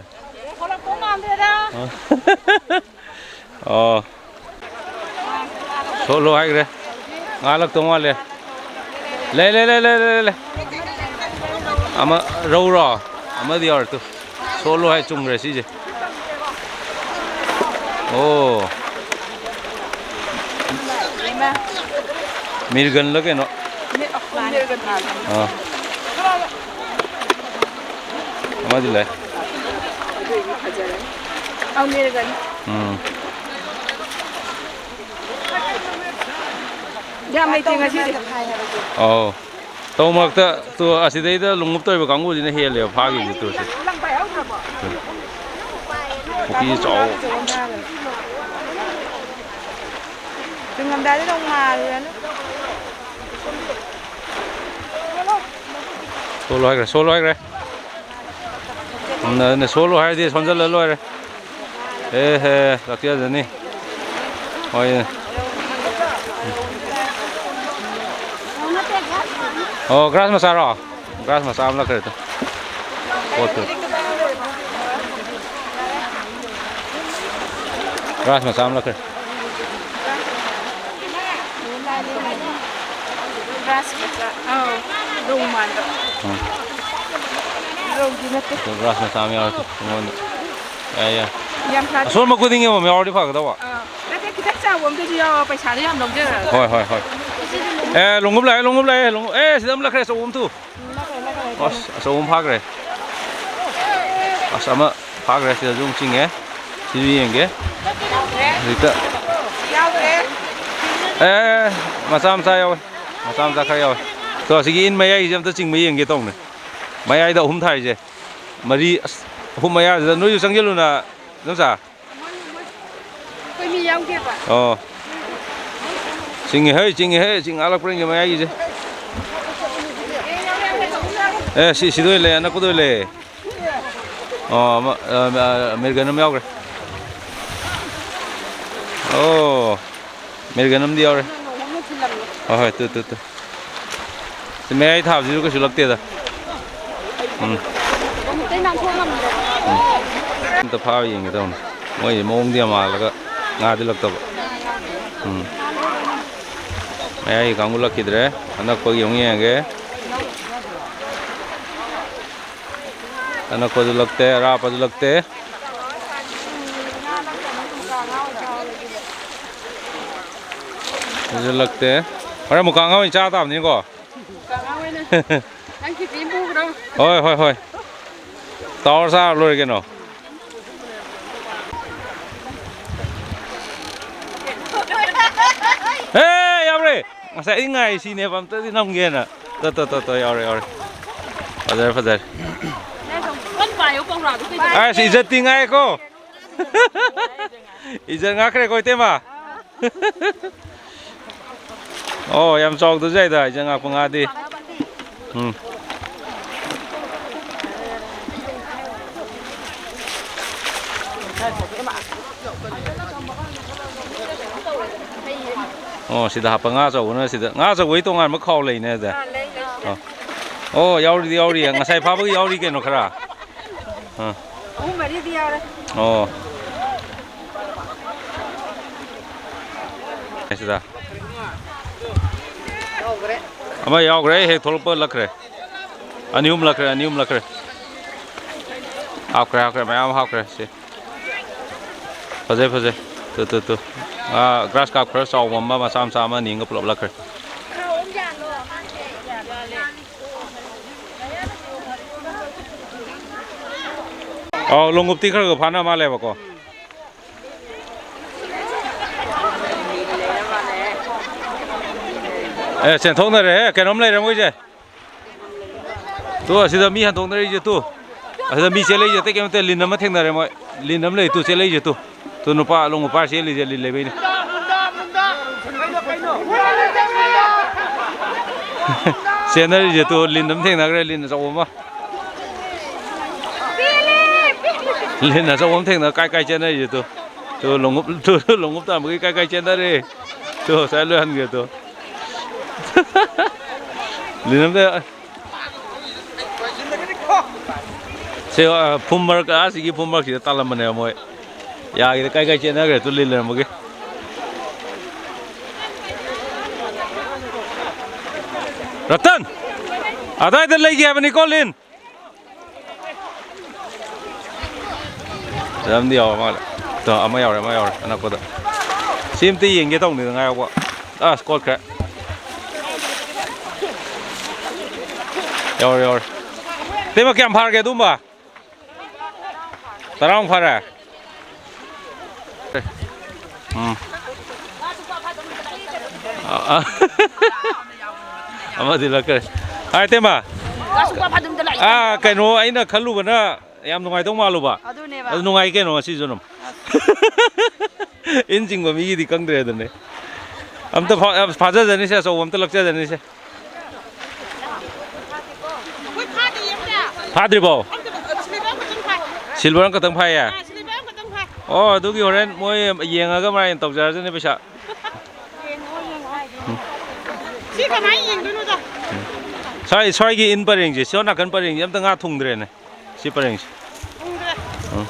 ꯊꯣꯛꯂꯛꯇꯧ ꯃꯥꯟꯗꯦꯗ꯫ ꯑꯣ꯫ ꯁꯣꯠꯂꯣ ꯍꯥꯏꯈ꯭ꯔꯦ꯫ ꯉꯥꯜꯂꯛꯇꯧ ꯃꯥꯜꯂꯦ꯫ ꯂꯩ, ꯂꯩ, ꯂꯩ, ꯂꯩ, ꯂꯩ, ꯂꯩ꯫ ꯑꯃ ꯔꯧꯔꯣ? ꯑꯃꯗꯤ ꯌꯥꯎꯔꯦ ꯇꯨ꯫ ꯁꯣꯠꯂꯣ ꯍꯥꯏ ꯆꯨꯝꯈ꯭ꯔꯦ ꯁꯤꯁꯦ꯫ ꯑꯣ꯫ ꯃꯤꯔꯒꯟꯂ ꯀꯩꯅꯣ? ꯑꯥ꯫ ꯑꯃꯗꯤ ꯂꯩ꯫ ꯎꯝ꯫ ꯌꯥꯝ ꯂꯩꯇꯦ ꯉꯁꯤꯗꯤ꯫ ꯑꯧ꯫ ꯇꯧ ꯃꯔꯛꯇ ꯇꯨ ꯑꯁꯤꯗꯩꯗ ꯂꯣꯡꯎꯞ ꯇꯧꯔꯤꯕ ꯀꯥꯡꯕꯨꯁꯤꯅ ꯍꯦꯜꯂꯦꯕ ꯐꯥꯈꯤꯕꯁꯦ ꯇꯨꯁꯦ꯫ ꯄꯨꯈ꯭ꯔꯤ ꯆꯥꯎꯕ꯫ ꯇꯨꯡꯉꯝꯗꯥꯏꯗ ꯅꯣꯡ ꯃꯥꯜꯂꯨꯔꯅꯨ꯫ ꯁꯣꯜꯂꯣ ꯍꯥꯏꯈ꯭ꯔꯦ, ꯁꯣꯜꯂꯣ ꯍꯥꯏꯈ꯭ꯔꯦ꯫ ꯎꯝ, ꯑꯗꯨꯅꯦ, ꯁꯣꯜꯂꯣ ꯍꯥꯏꯔꯗꯤ ꯁꯣꯟꯖꯜꯂ ꯂꯣꯏꯔꯦ꯫ ꯑꯦ ꯍꯦ, ꯂꯥꯛꯆꯖꯅꯤ꯫ ꯍꯣꯏꯅꯦ꯫ ꯑꯣ, ꯒ꯭ꯔꯥꯁ ꯃꯆꯥꯔꯣ? ꯒ꯭ꯔꯥꯁ ꯃꯆꯥ ꯑꯃ ꯂꯥꯛꯈ꯭ꯔꯦ ꯇꯨ꯫ ꯄꯣꯠꯇꯨ꯫ ꯒ꯭ꯔꯥꯁ ꯃꯆꯥ ꯑꯃ ꯂꯥꯛꯈ꯭ꯔꯦ꯫ ꯒ꯭ꯔꯥꯁ ꯃꯆꯥ꯫ ꯑꯧ, ꯔꯧ ꯃꯥꯟꯕ꯫ ꯎꯝ꯫ ꯔꯧꯗꯤ ꯅꯠꯇꯦ꯫ ꯑꯗꯣ ꯒ꯭ꯔꯥꯁ ꯃꯆꯥ ꯑꯃ ꯌꯥꯎꯔꯦ ꯑꯩꯉꯣꯟꯗ꯫ ꯌꯥꯏ, ꯌꯥꯏ꯫ ꯌꯥꯝ ꯐꯔꯦ꯫ ꯑꯁꯣꯟꯕ ꯈꯨꯗꯤꯡꯒꯤ ꯑꯃꯃꯝ ꯌꯥꯎꯔꯗꯤ ꯐꯒꯗꯧꯕ꯫ ꯑꯥ, ꯅꯠꯇꯦ, ꯈꯤꯇꯪ ꯆꯥꯎꯕ ꯑꯝꯇꯁꯨ ꯌꯥꯎꯔꯣ, ꯄꯩꯁꯥꯗꯣ ꯌꯥꯝ ꯂꯧꯖꯔꯒ꯫ ꯍꯣꯏ, ꯍꯣꯏ, ꯍꯣꯏ꯫ ꯑꯦ, ꯂꯣꯡꯎꯞ ꯂꯥꯛꯑꯦ, ꯂꯣꯡꯎꯞ ꯂꯥꯛꯑꯦ, ꯂꯣꯡꯎꯞ꯫ ꯑꯦ, ꯁꯤꯗ ꯑꯃ ꯂꯥꯛꯈ꯭ꯔꯦ, ꯑꯆꯧꯕ ꯑꯃ ꯇꯨ꯫ ꯑꯁ, ꯑꯆꯧꯕ ꯑꯃ ꯐꯥꯈ꯭ꯔꯦ꯫ ꯑꯁ, ꯑꯃ ꯐꯥꯈ꯭ꯔꯦ, ꯁꯤꯗꯁꯨ ꯑꯃꯨꯛ ꯆꯤꯡꯉꯦ꯫ ꯁꯤꯁꯨ ꯌꯦꯡꯒꯦ꯫ ꯍꯧꯖꯤꯛꯇ꯫ ꯑꯦ, ꯃꯆꯥ ꯃꯆꯥ ꯌꯥꯎꯋꯦ꯫ ꯃꯆꯥ ꯃꯆꯥ ꯈꯔ ꯌꯥꯎꯋꯦ꯫ ꯇꯣ, ꯑꯁꯤꯒꯤ ꯏꯟ ꯃꯌꯥꯏꯒꯤꯁꯦ ꯑꯝꯇ ꯆꯤꯡꯕ ꯌꯦꯡꯒꯦ ꯇꯧꯅꯦ꯫ ꯃꯌꯥꯏꯗ ꯑꯍꯨꯝ ꯊꯥꯔꯤꯁꯦ꯫ ꯃꯔꯤ, ꯑꯁ, ꯑꯍꯨꯝ ꯃꯌꯥꯁꯤꯗ ꯅꯣꯏꯁꯨ ꯆꯪꯁꯤꯜꯂꯨꯅ, ꯏꯗꯣꯝꯆꯥ꯫ ꯑꯩꯈꯣꯏ ꯃꯤ ꯌꯥꯎꯗꯦꯕ꯫ ꯑꯣ꯫ ꯆꯤꯡꯉꯦ ꯍꯩ, ꯆꯤꯡꯉꯦ ꯍꯩ, ꯆꯤꯡ ꯉꯥꯛꯂꯛꯄ꯭ꯔꯥ ꯌꯦꯡꯒꯦ ꯃꯌꯥꯏꯒꯤꯁꯦ꯫ ꯑꯦ, ꯁꯤ, ꯁꯤꯗ ꯑꯣꯏ ꯂꯩ, ꯑꯅꯛꯄꯗ ꯑꯣꯏ ꯂꯩ꯫ ꯑꯣ, ꯑꯃ, ꯑ, ꯑ, ꯑꯃꯦꯔꯤꯀꯟ ꯑꯃ ꯌꯥꯎꯈ꯭ꯔꯦ꯫ ꯑꯣ, ꯑꯃꯦꯔꯤꯀꯟ ꯑꯃꯗꯤ ꯌꯥꯎꯔꯦ꯫ ꯍꯣꯏ, ꯍꯣꯏ, ꯇꯨ, ꯇꯨ, ꯇꯨ꯫ ꯁꯤ ꯃꯌꯥꯏ ꯊꯥꯕꯁꯤꯁꯨ ꯀꯩꯁꯨ ꯂꯛꯇꯦꯗ꯫ ꯎꯝ꯫ ꯑꯝꯇ ꯐꯥꯕ ꯌꯦꯡꯒꯦ ꯇꯧꯅꯤ꯫ ꯃꯣꯏ ꯃꯑꯣꯡꯗꯤ ꯌꯥꯝ ꯃꯥꯜꯂꯒ ꯉꯥꯗꯤ ꯂꯛꯇꯕ꯫ ꯎꯝ꯫ ꯃꯌꯥꯏ ꯀꯥꯡꯕꯨ ꯂꯛꯈꯤꯗ꯭ꯔꯦ꯫ ꯑꯅꯛꯄꯒꯤ ꯑꯃꯨꯛ ꯌꯦꯡꯉꯒꯦ꯫ ꯑꯅꯛꯄꯁꯨ ꯂꯛꯇꯦ, ꯑꯔꯥꯞꯄꯁꯨ ꯂꯛꯇꯦ꯫ ꯑꯗꯨꯁꯨ ꯂꯛꯇꯦ꯫ ꯍꯣꯔꯦꯟ ꯃꯨꯀꯥ ꯉꯥ ꯑꯣꯏꯅ ꯆꯥ ꯇꯥꯕꯅꯤꯀꯣ꯫ ꯅꯪ ꯈꯦꯆꯤ ꯑꯃ ꯄꯨꯈ꯭ꯔꯣ꯫ ꯍꯣꯏ, ꯍꯣꯏ, ꯍꯣꯏ꯫ ꯇꯥꯋꯔ ꯆꯥꯔ ꯂꯣꯏꯔꯦ ꯀꯩꯅꯣ꯫ ꯑꯦ, ꯌꯥꯎꯔꯦ꯫ ꯉꯁꯥꯏ ꯑꯩ ꯉꯥꯏ ꯁꯤꯅꯦꯕ, ꯑꯝꯇꯗꯤ ꯅꯝꯒꯦꯅ꯫ ꯇꯣ, ꯇꯣ, ꯇꯣ, ꯇꯣ, ꯌꯥꯎꯔꯦ, ꯌꯥꯎꯔꯦ꯫ ꯐꯖꯔꯦ, ꯐꯖꯔꯦ꯫ ꯀꯟ ꯄꯥꯏꯌꯨ ꯄꯧꯔꯥꯗꯣ ꯀꯩꯗꯧꯔꯒꯦ? ꯑꯁ, ꯏꯖꯠꯇꯤ ꯉꯥꯏꯀꯣ꯫ ꯏꯖꯠ ꯉꯥꯛꯈ꯭ꯔꯦꯀꯣ, ꯏꯇꯩꯃ꯫ ꯑꯣ, ꯌꯥꯝ ꯆꯥꯎꯗꯁꯨ ꯌꯥꯏꯗ, ꯏꯖꯠ ꯉꯥꯛꯄ ꯉꯥꯗꯤ꯫ ꯎꯝ꯫ ꯑꯣ, ꯁꯤꯗ ꯍꯥꯞꯄ ꯉꯥ ꯑꯆꯧꯕꯅ ꯁꯤꯗ꯫ ꯉꯥ ꯑꯆꯧꯕꯒꯤ ꯇꯣꯉꯥꯟꯕ ꯈꯥꯎ ꯂꯩꯅꯦ ꯑꯗ꯫ ꯑꯥ, ꯂꯩ, ꯂꯩ꯫ ꯑꯣ꯫ ꯑꯣ, ꯌꯥꯎꯔꯤꯗꯤ ꯌꯥꯎꯔꯤ꯫ ꯉꯁꯥꯏ ꯐꯥꯕꯒꯤ ꯌꯥꯎꯔꯤ ꯀꯩꯅꯣ ꯈꯔ꯫ ꯑꯥ꯫ ꯑꯍꯨꯝ ꯃꯔꯤꯗꯤ ꯌꯥꯎꯔꯦ꯫ ꯑꯣ꯫ ꯁꯤꯗ꯫ ꯌꯥꯎꯈ꯭ꯔꯦ꯫ ꯑꯃ ꯌꯥꯎꯈ꯭ꯔꯦ, ꯑꯩ ꯍꯦꯛ ꯊꯣꯛꯂꯛꯄ ꯂꯛꯈ꯭ꯔꯦ꯫ ꯑꯅꯤ ꯑꯍꯨꯝ ꯂꯛꯈ꯭ꯔꯦ, ꯑꯅꯤ ꯑꯍꯨꯝ ꯂꯛꯈ꯭ꯔꯦ꯫ ꯍꯥꯞꯈ꯭ꯔꯦ, ꯍꯥꯞꯈ꯭ꯔꯦ, ꯃꯌꯥꯝ ꯍꯥꯞꯈ꯭ꯔꯦ꯫ ꯁꯤ꯫ ꯐꯖꯩ, ꯐꯖꯩ꯫ ꯇꯨ, ꯇꯨ, ꯇꯨ꯫ ꯑꯥ, grass carp ꯈꯔ ꯆꯥꯎꯕ ꯑꯃ, ꯃꯆꯥ ꯃꯆꯥ ꯑꯃ ꯑꯅꯤ ꯑꯃꯒ ꯄꯨꯂꯞ ꯂꯛꯈ꯭ꯔꯦ꯫ ꯑꯧ, ꯂꯣꯡꯎꯞꯇꯤ ꯈꯔ ꯈꯔ ꯐꯥꯅ ꯃꯥꯜꯂꯦꯕꯀꯣ꯫ ꯑꯦ, ꯆꯦꯟꯊꯣꯛꯅꯔꯦꯍꯦ, ꯀꯩꯅꯣꯝ ꯂꯩꯔꯦ ꯃꯣꯏꯁꯦ꯫ ꯇꯨ, ꯑꯁꯤꯗ ꯃꯤ ꯍꯟꯗꯣꯛꯅꯔꯤꯁꯦ ꯇꯨ꯫ ꯑꯁꯤꯗ ꯃꯤ ꯆꯦꯜꯂꯛꯏꯁꯦ ꯑꯇꯩ ꯀꯩꯝ ꯅꯠꯇꯦ, ꯂꯤꯟ ꯑꯃ ꯊꯦꯡꯅꯔꯦ ꯃꯣꯏ꯫ ꯂꯤꯟ ꯑꯃ ꯂꯩ ꯇꯨ, ꯆꯦꯜꯂꯛꯏꯁꯦ ꯇꯨ꯫ ꯇꯨ, ꯅꯨꯄꯥ ꯑꯂꯣꯡ ꯃꯄꯥ ꯆꯦꯜꯂꯤꯁꯦ ꯂꯤꯟ ꯂꯩꯕꯩꯅꯦ꯫ ꯆꯦꯟꯅꯔꯤꯁꯦ ꯇꯨ, ꯂꯤꯟ ꯑꯃ ꯊꯦꯡꯅꯈ꯭ꯔꯦ, ꯂꯤꯟ ꯑꯆꯧꯕ ꯑꯃ꯫ ꯂꯤꯟ ꯑꯆꯧꯕ ꯑꯃ ꯊꯦꯡꯅ ꯀꯥꯏ ꯀꯥꯏ ꯆꯦꯟꯅꯔꯤꯁꯦ ꯇꯨ꯫ ꯇꯨ, ꯂꯣꯡꯎꯞ, ꯇꯨ, ꯂꯣꯡꯎꯞ ꯇꯥꯟꯕꯒꯤ ꯀꯥꯏ ꯀꯥꯏ ꯆꯦꯟꯅꯔꯦ꯫ ꯇꯨ, ꯉꯁꯥꯏ ꯂꯣꯏ ꯍꯟꯈ꯭ꯔꯦ ꯇꯨ꯫ ꯂꯤꯟ ꯑꯝꯇ ꯁꯤ, ꯑ, ꯐꯨꯝ ꯃꯔꯛ, ꯑꯁꯤꯒꯤ ꯐꯨꯝ ꯃꯔꯛꯁꯤꯗ ꯇꯥꯜꯂꯝꯕꯅꯦꯕ ꯃꯣꯏ꯫ ꯌꯥꯈꯤꯗ ꯀꯥꯏ ꯀꯥꯏ ꯆꯦꯟꯅꯈ꯭ꯔꯦ ꯇꯨ ꯂꯤꯟ ꯂꯩꯔꯝꯕꯒꯤ꯫ ꯔꯇꯟ! ꯑꯗꯥꯏꯗ ꯂꯩꯒꯦ ꯍꯥꯏꯕꯅꯤꯀꯣ, ꯂꯤꯟ! ꯌꯥꯝꯗꯤ ꯌꯥꯎꯔ ꯃꯥꯜꯂꯦ꯫ ꯇꯣ, ꯑꯃ ꯌꯥꯎꯔꯦ, ꯑꯃ ꯌꯥꯎꯔꯦ ꯑꯅꯛꯄꯗ꯫ ꯁꯤ ꯑꯝꯇ ꯌꯦꯡꯒꯦ ꯇꯧꯅꯤꯗ, ꯉꯥꯏꯌꯣꯀꯣ꯫ ꯑꯁ, ꯀꯣꯠꯈ꯭ꯔꯦ꯫ ꯌꯥꯎꯔꯦ, ꯌꯥꯎꯔꯦ꯫ ꯏꯇꯩꯃ, ꯀꯌꯥꯝ ꯐꯥꯔꯒꯦ ꯑꯗꯨꯝꯕ? ꯇꯔꯥꯃꯨꯛ ꯐꯥꯔꯦ? ꯎꯝ꯫ ꯑ, ꯑ꯫ ꯑꯃꯗꯤ ꯂꯛꯈ꯭ꯔꯦ꯫ ꯍꯥꯏ, ꯏꯇꯩꯃ꯫ ꯉꯥ ꯁꯨꯡꯐꯥ ꯐꯥꯗꯕꯤꯗ ꯂꯥꯛꯏ꯫ ꯑꯥ, ꯀꯩꯅꯣ, ꯑꯩꯅ ꯈꯜꯂꯨꯕꯅ ꯌꯥꯝ ꯅꯨꯡꯉꯥꯏꯗꯧ ꯃꯥꯜꯂꯨꯕ꯫ ꯑꯗꯨꯅꯦꯕ꯫ ꯑꯗꯨ ꯅꯨꯡꯉꯥꯏ ꯀꯩꯅꯣ ꯉꯁꯤꯁꯨ ꯑꯗꯨꯝ꯫ ꯏꯟ ꯆꯤꯡꯕ ꯃꯤꯒꯤꯗꯤ ꯈꯪꯗ꯭ꯔꯦ ꯑꯗꯨꯅꯦ꯫ ꯑꯝꯇ ꯐꯥ-, ꯐꯥꯖꯖꯅꯤꯁꯦ, ꯑꯆꯧꯕ ꯑꯝꯇ ꯂꯛꯆꯖꯅꯤꯁꯦ꯫ ꯑꯩꯈꯣꯏ ꯐꯥꯗ꯭ꯔꯤꯌꯦ ꯑꯝꯇ꯫ ꯐꯥꯗ꯭ꯔꯤꯕꯣ? ꯑꯝꯇ, silver ꯑꯃꯈꯛꯇꯪ ꯐꯥꯏ꯫ Silver ꯑꯃꯈꯛꯇꯪ ꯐꯥꯏꯌꯦ? ꯑꯥ, silver ꯑꯃꯈꯛꯇꯪ ꯐꯥꯏ꯫ ꯑꯣ, ꯑꯗꯨꯒꯤ ꯍꯣꯔꯦꯟ ꯃꯣꯏ ꯌꯦꯡꯉꯒ ꯃꯥꯏ ꯇꯧꯖꯔꯖꯅꯤ ꯄꯩꯁꯥ꯫ ꯌꯦꯡꯉꯣ, ꯌꯦꯡꯉꯣ꯫ ꯁꯤ ꯀꯃꯥꯏꯅ ꯌꯦꯡꯗꯣꯏꯅꯣꯗ? ꯁ꯭ꯋꯥꯏ, ꯁ꯭ꯋꯥꯏꯒꯤ ꯏꯟ ꯄꯔꯦꯡꯁꯦ, ꯁꯣꯝ ꯅꯥꯀꯟ ꯄꯔꯦꯡꯁꯦ ꯑꯝꯇ ꯉꯥ ꯊꯨꯡꯗ꯭ꯔꯦꯅꯦ꯫ ꯁꯤ ꯄꯔꯦꯡꯁꯦ꯫ ꯎꯝ꯫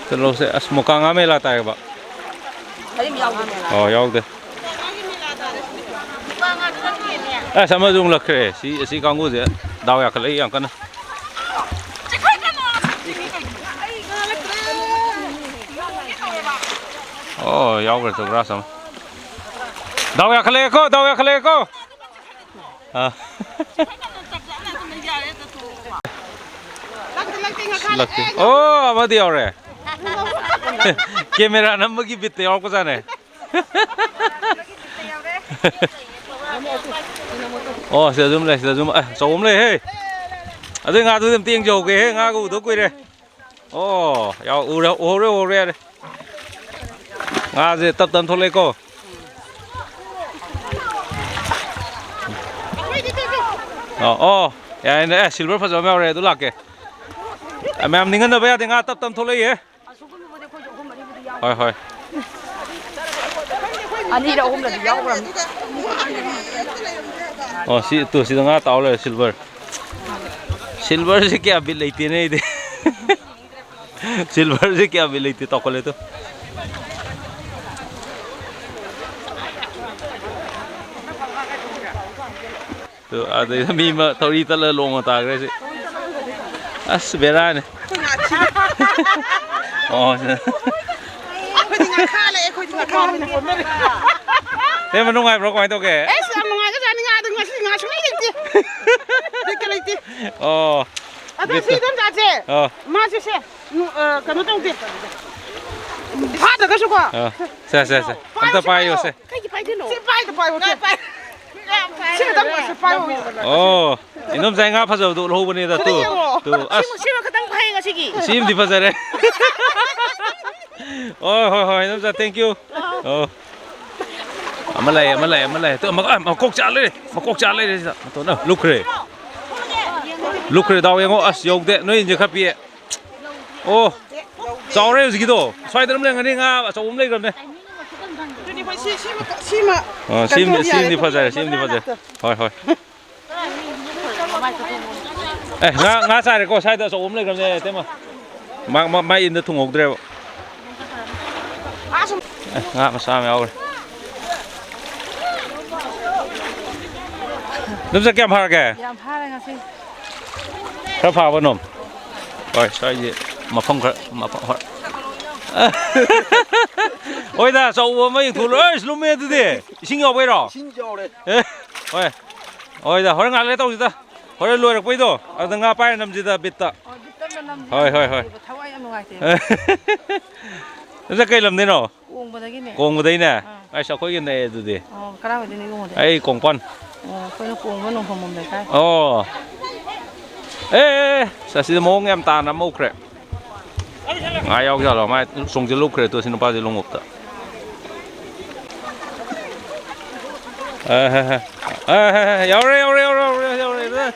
ꯆꯠꯂꯣꯁꯦ꯫ ꯑꯁ, ꯃꯨꯀꯥ ꯉꯥ ꯃꯦꯂꯥ ꯇꯥꯏꯌꯦꯕ꯫ ꯀꯔꯤꯝ ꯌꯥꯎꯗꯦ꯫ ꯑꯣ, ꯌꯥꯎꯗꯦ꯫ ꯑꯁ, ꯑꯃꯁꯨ ꯑꯃꯨꯛ ꯂꯛꯈ꯭ꯔꯦ꯫ ꯁꯤ, ꯑꯁꯤ ꯀꯥꯡꯕꯨꯁꯦ ꯗꯥꯎ ꯌꯥꯈꯠꯂꯛꯏ ꯌꯥꯝ ꯀꯟꯅ꯫ ꯑꯣ, ꯌꯥꯎꯈ꯭ꯔꯦ ꯇꯨ, ꯒ꯭ꯔꯥꯁ ꯑꯃ꯫ ꯗꯥꯎ ꯌꯥꯈꯠꯂꯛꯑꯦꯀꯣ, ꯗꯥꯎ ꯌꯥꯈꯠꯂꯛꯑꯦꯀꯣ꯫ ꯑꯥ꯫ ꯂꯛꯇꯦ꯫ ꯑꯣ, ꯑꯃꯗꯤ ꯌꯥꯎꯔꯦ꯫ ꯀꯦꯃꯦꯔꯥ ꯅꯝꯕꯒꯤ ꯕꯤꯠꯇ ꯌꯥꯎꯔꯛꯄꯖꯥꯠꯅꯦ꯫ ꯑꯣ, ꯁꯤꯗꯁꯨ ꯑꯃ ꯂꯩ, ꯁꯤꯗꯁꯨ ꯑꯃ, ꯑꯦ, ꯑꯆꯧꯕ ꯑꯃ ꯂꯩꯍꯦ꯫ ꯑꯗꯨꯏ ꯉꯥꯗꯨꯗꯤ ꯑꯝꯇ ꯌꯦꯡꯖꯍꯧꯒꯦꯍꯦ, ꯉꯥꯒ ꯎꯗ ꯀꯨꯏꯔꯦ꯫ ꯑꯣ, ꯌꯥꯎ-, ꯎꯔꯦ, ꯎꯍꯧꯔꯦ, ꯎꯍꯧꯔꯦ, ꯌꯥꯔꯦ꯫ ꯉꯥꯁꯦ ꯇꯞ ꯇꯞꯅ ꯊꯣꯛꯂꯛꯑꯦꯀꯣ꯫ ꯑꯣ, ꯑꯣ, ꯌꯥꯔꯦꯅꯦ꯫ ꯑꯦ, silver ꯐꯖꯕ ꯑꯃ ꯌꯥꯎꯔꯦ, ꯑꯗꯨ ꯂꯥꯛꯀꯦ꯫ ꯑꯦ, ꯃꯌꯥꯝ ꯅꯤꯡꯍꯟꯅꯕ ꯌꯥꯗꯦ, ꯉꯥ ꯇꯞ ꯇꯞꯅ ꯊꯣꯛꯂꯛꯏꯍꯦ꯫ ꯍꯣꯏ, ꯍꯣꯏ꯫ ꯑꯅꯤꯔ ꯑꯍꯨꯝꯂꯗꯤ ꯌꯥꯎꯈ꯭ꯔꯕꯅꯤ꯫ ꯑꯣ, ꯁꯤ, ꯇꯨ, ꯁꯤꯗ ꯉꯥ ꯇꯥꯎ ꯂꯩꯔꯦ, silver꯫ Silverꯁꯦ ꯀꯌꯥ ꯕꯤꯠ ꯂꯩꯇꯦꯅꯦ ꯑꯩꯗꯤ꯫ Silverꯁꯦ ꯀꯌꯥ ꯕꯤꯠ ꯂꯩꯇꯦ, ꯇꯥꯎꯈꯠꯂꯦ ꯇꯨ꯫ ꯑꯗꯨ ꯑꯗꯩꯗ ꯃꯤ ꯑꯃ ꯊꯧꯔꯤ ꯇꯠꯂ ꯂꯣꯡꯉ ꯇꯥꯈ꯭ꯔꯦ ꯁꯤ꯫ ꯑꯁ, ꯕꯦꯔꯥꯅꯤ꯫ ꯑꯣ, ꯁꯤꯗ꯫ ꯑꯩꯈꯣꯏꯗꯤ ꯉꯥꯈꯥ ꯂꯩ, ꯑꯩꯈꯣꯏꯗꯤ ꯉꯥꯈꯥ ꯑꯣꯏꯅ ꯄꯣꯟꯅꯔꯦ꯫ ꯇꯦꯝꯕ, ꯅꯨꯡꯉꯥꯏꯕ꯭ꯔꯣ? ꯀꯃꯥꯏꯅ ꯇꯧꯒꯦ? ꯑꯁ, ꯌꯥꯝ ꯅꯨꯡꯉꯥꯏꯈ꯭ꯔꯖꯥꯠꯅꯤ꯫ ꯉꯥꯗꯣ ꯉꯁꯤ ꯉꯥ ꯁꯨꯡꯂꯩ ꯂꯩꯇꯦ꯫ ꯕꯤꯠꯀ ꯂꯩꯇꯦ꯫ ꯑꯣ, ꯑꯗꯣ ꯁꯤ ꯕꯤꯠꯇ꯫ ꯏꯗꯣꯝꯆꯥꯁꯦ, ꯑꯣ꯫ ꯃꯥꯁꯦ ꯁꯦ, ꯅꯨ-, ꯑ, ꯀꯩꯅꯣ ꯇꯧꯗꯦ꯫ ꯐꯥꯗ꯭ꯔꯒꯁꯨꯀꯣ꯫ ꯑꯣ, ꯁꯦ, ꯁꯦ, ꯁꯦ꯫ ꯑꯝꯇ ꯄꯥꯏꯌꯣ, ꯄꯥꯏꯌꯣ, ꯁꯦ꯫ ꯀꯩꯒꯤ ꯄꯥꯏꯗꯣꯏꯅꯣ? ꯁꯤ ꯄꯥꯏꯗ ꯄꯥꯏꯌꯣ, ꯁꯦ꯫ ꯄꯥꯏ, ꯄꯥꯏ꯫ ꯁꯤ ꯈꯛꯇꯪ ꯄꯥꯏꯌꯣ꯫ ꯑꯣ, ꯏꯗꯣꯝꯆꯥ ꯉꯥ ꯐꯖꯕꯗꯣ ꯎꯠꯍꯧꯕꯅꯦꯗ, ꯇꯨ, ꯈꯨꯗꯤꯡ ꯌꯦꯡꯉꯣ꯫ ꯇꯨ, ꯑꯁ꯫ ꯁꯤꯃ, ꯁꯤꯃ ꯈꯛꯇꯪ ꯐꯩ ꯉꯁꯤꯒꯤ꯫ ꯁꯤꯃꯗꯤ ꯐꯖꯔꯦ꯫ ꯍꯣꯏ, ꯍꯣꯏ, ꯍꯣꯏ, ꯏꯗꯣꯝꯆꯥ, thank you꯫ ꯑꯣ꯫ ꯑꯃ ꯂꯩ, ꯑꯃ ꯂꯩ, ꯑꯃ ꯂꯩ꯫ ꯇꯨ, ꯑꯃ, ꯑ, ꯃꯀꯣꯛ ꯆꯥ ꯂꯩꯔꯦ, ꯃꯀꯣꯛ ꯆꯥ ꯂꯩꯔꯦ ꯁꯤꯗ꯫ ꯃꯇꯣꯟꯅ ꯂꯨꯞꯈ꯭ꯔꯦ꯫ ꯂꯨꯞꯈ꯭ꯔꯦ, ꯗꯥꯎ ꯌꯦꯡꯉꯣ꯫ ꯑꯁ, ꯌꯧꯗꯦ꯫ ꯅꯣꯏ ꯏꯟꯁꯦ ꯈꯔ ꯄꯤꯛꯑꯦ꯫ ꯑꯣ, ꯆꯥꯎꯔꯦ ꯍꯧꯖꯤꯛꯀꯤꯗꯣ꯫ ꯁ꯭ꯋꯥꯏꯗ ꯑꯗꯨꯝ ꯂꯩꯔꯝꯒꯅꯤ꯫ ꯉꯥ ꯑꯆꯧꯕ ꯑꯃ ꯂꯩꯈ꯭ꯔꯕꯅꯦ꯫ ꯑꯗꯨꯗꯤ ꯑꯩꯈꯣꯏ ꯁꯤ, ꯁꯤꯃ, ꯁꯤꯃ ꯑꯣ, ꯁꯤꯃꯗꯤ, ꯀꯟꯇ꯭ꯔꯣꯜ ꯁꯤꯃꯗꯤ ꯌꯥꯔꯦ꯫ ꯐꯖꯔꯦ, ꯁꯤꯃꯗꯤ ꯐꯖꯔꯦ꯫ ꯍꯣꯏ, ꯍꯣꯏ꯫ ꯑꯦ, ꯉꯥ, ꯉꯥ ꯆꯥꯔꯦꯀꯣ, ꯁ꯭ꯋꯥꯏꯗ ꯑꯆꯧꯕ ꯑꯃ ꯂꯩꯈ꯭ꯔꯕꯅꯦ, ꯏꯇꯩꯃ꯫ ꯃꯥ, ꯃꯥ, ꯃꯥꯏ ꯏꯟꯗ ꯊꯨꯡꯍꯧꯗ꯭ꯔꯦꯕ꯫ ꯑꯦ, ꯉꯥ ꯃꯆꯥ ꯑꯃ ꯌꯥꯎꯈ꯭ꯔꯦ꯫ ꯑꯗꯨꯝ ꯆꯠ ꯀꯌꯥꯝ ꯐꯥꯔꯒꯦ? ꯌꯥꯝ ꯐꯥꯔꯦ ꯉꯁꯤ꯫ ꯈꯔ ꯐꯥꯕ ꯑꯗꯨꯝ? ꯍꯣꯏ, ꯁ꯭ꯋꯥꯏꯁꯦ ꯃꯐꯝ ꯈꯔ, ꯃꯐꯝ ꯈꯔ꯫ ꯍꯣꯏꯗ, ꯑꯆꯧꯕ ꯑꯃ ꯌꯦꯡꯊꯣꯛꯂꯣ꯫ ꯑꯩꯁ, ꯂꯨꯝꯃꯦ ꯑꯗꯨꯗꯤ꯫ ꯏꯁꯤꯡ ꯌꯥꯎꯕꯩꯔꯣ? ꯏꯁꯤꯡ ꯌꯥꯎꯔꯦ꯫ ꯑꯦ, ꯍꯣꯏ꯫ ꯍꯣꯏꯗ, ꯍꯣꯔꯦꯟ ꯉꯥꯏꯍꯥꯛ ꯂꯩꯔ ꯇꯧꯁꯤꯗ꯫ ꯍꯣꯔꯦꯟ ꯂꯣꯏꯔꯛꯄꯩꯗꯣ, ꯑꯗꯨꯗ ꯉꯥ ꯄꯥꯏꯔ ꯅꯝꯁꯤꯗ, ꯕꯤꯠꯇ꯫ ꯑꯣ, ꯕꯤꯠꯇ ꯑꯝꯇ ꯅꯝꯁꯤ꯫ ꯍꯣꯏ, ꯍꯣꯏ, ꯍꯣꯏ꯫ ꯊꯋꯥꯏ ꯌꯥꯝ ꯅꯨꯡꯉꯥꯏꯇꯦ꯫ ꯅꯪꯁꯦ ꯀꯩ ꯂꯝꯗꯩꯅꯣ? ꯀꯣꯡꯕꯗꯒꯤꯅꯦ꯫ ꯀꯣꯡꯕꯗꯩꯅꯦ? ꯑꯥ꯫ ꯑꯁ, ꯑꯩꯈꯣꯏꯒ ꯅꯛꯑꯦ ꯑꯗꯨꯗꯤ꯫ ꯑꯣ, ꯀꯗꯥꯏꯋꯥꯏꯗꯩꯅꯣ ꯀꯣꯡꯕꯗꯩ? ꯑꯩ ꯀꯣꯡꯄꯥꯟ꯫ ꯑꯣ, ꯑꯩꯈꯣꯏꯅ ꯀꯣꯡꯕ ꯅꯣꯡꯐꯝꯕꯝ ꯂꯩꯀꯥꯏ꯫ ꯑꯣ꯫ ꯑꯦ, ꯑꯦ, ꯑꯦ, ꯑꯁ, ꯑꯁꯤꯗ ꯃꯑꯣꯡ ꯌꯥꯝ ꯇꯥꯅ ꯑꯃ ꯎꯈ꯭ꯔꯦ꯫ ꯉꯥ ꯌꯥꯎꯖꯥꯠꯂꯣ? ꯃꯥ ꯆꯣꯡꯁꯤꯜꯂꯨꯈ꯭ꯔꯦ ꯇꯨ, ꯁꯤ ꯅꯨꯄꯥꯁꯤ ꯂꯣꯡꯎꯞꯇ꯫ ꯑ, ꯍ, ꯍ꯫ ꯑ, ꯍ, ꯍ꯫ ꯌꯥꯎꯔꯦ, ꯌꯥꯎꯔꯦ, ꯌꯥꯎꯔꯦ, ꯌꯥꯎꯔꯦ, ꯌꯥꯎꯔꯦ꯫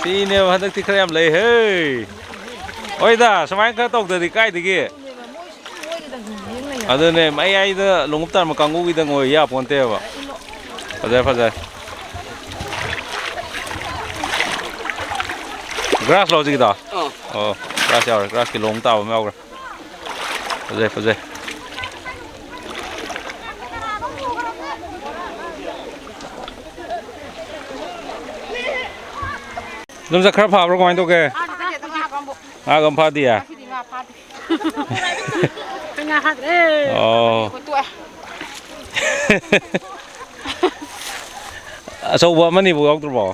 ꯁꯤꯅꯦꯕ ꯍꯟꯗꯛꯇꯤ ꯈꯔ ꯌꯥꯝ ꯂꯩꯍꯦ꯫ ꯍꯣꯏꯗ, ꯁꯨꯃꯥꯏꯅ ꯈꯔ ꯇꯧꯗ꯭ꯔꯗꯤ ꯀꯥꯏꯗꯒꯤ? ꯑꯗꯨꯅꯦ, ꯃꯌꯥꯏꯗ ꯂꯣꯡꯎꯞ ꯇꯥꯔꯝꯕ ꯀꯥꯡꯕꯨꯒꯤꯗꯪ ꯑꯣꯏ ꯌꯥꯄꯣꯟꯇꯦꯕ꯫ ꯐꯖꯔꯦ, ꯐꯖꯔꯦ꯫ ꯒ꯭ꯔꯥꯁ ꯂꯣ ꯍꯧꯖꯤꯛꯀꯤꯗꯣ? ꯑꯥ꯫ ꯑꯣ, ꯒ꯭ꯔꯥꯁ ꯌꯥꯎꯔꯦ꯫ ꯒ꯭ꯔꯥꯁꯀꯤ ꯂꯣꯡ ꯇꯥꯕ ꯑꯃ ꯌꯥꯎꯈ꯭ꯔꯦ꯫ ꯐꯖꯩ, ꯐꯖꯩ꯫ ꯑꯗꯨꯝ ꯆꯠ ꯈꯔ ꯐꯥꯕ꯭ꯔꯣ, ꯀꯃꯥꯏꯅ ꯇꯧꯒꯦ? ꯉꯥꯒ ꯑꯝ ꯐꯥꯗꯤꯌꯦ? ꯑꯣ꯫ ꯑꯆꯧꯕ ꯑꯃꯅꯤꯕꯨ ꯌꯥꯎꯗ꯭ꯔꯕꯣ?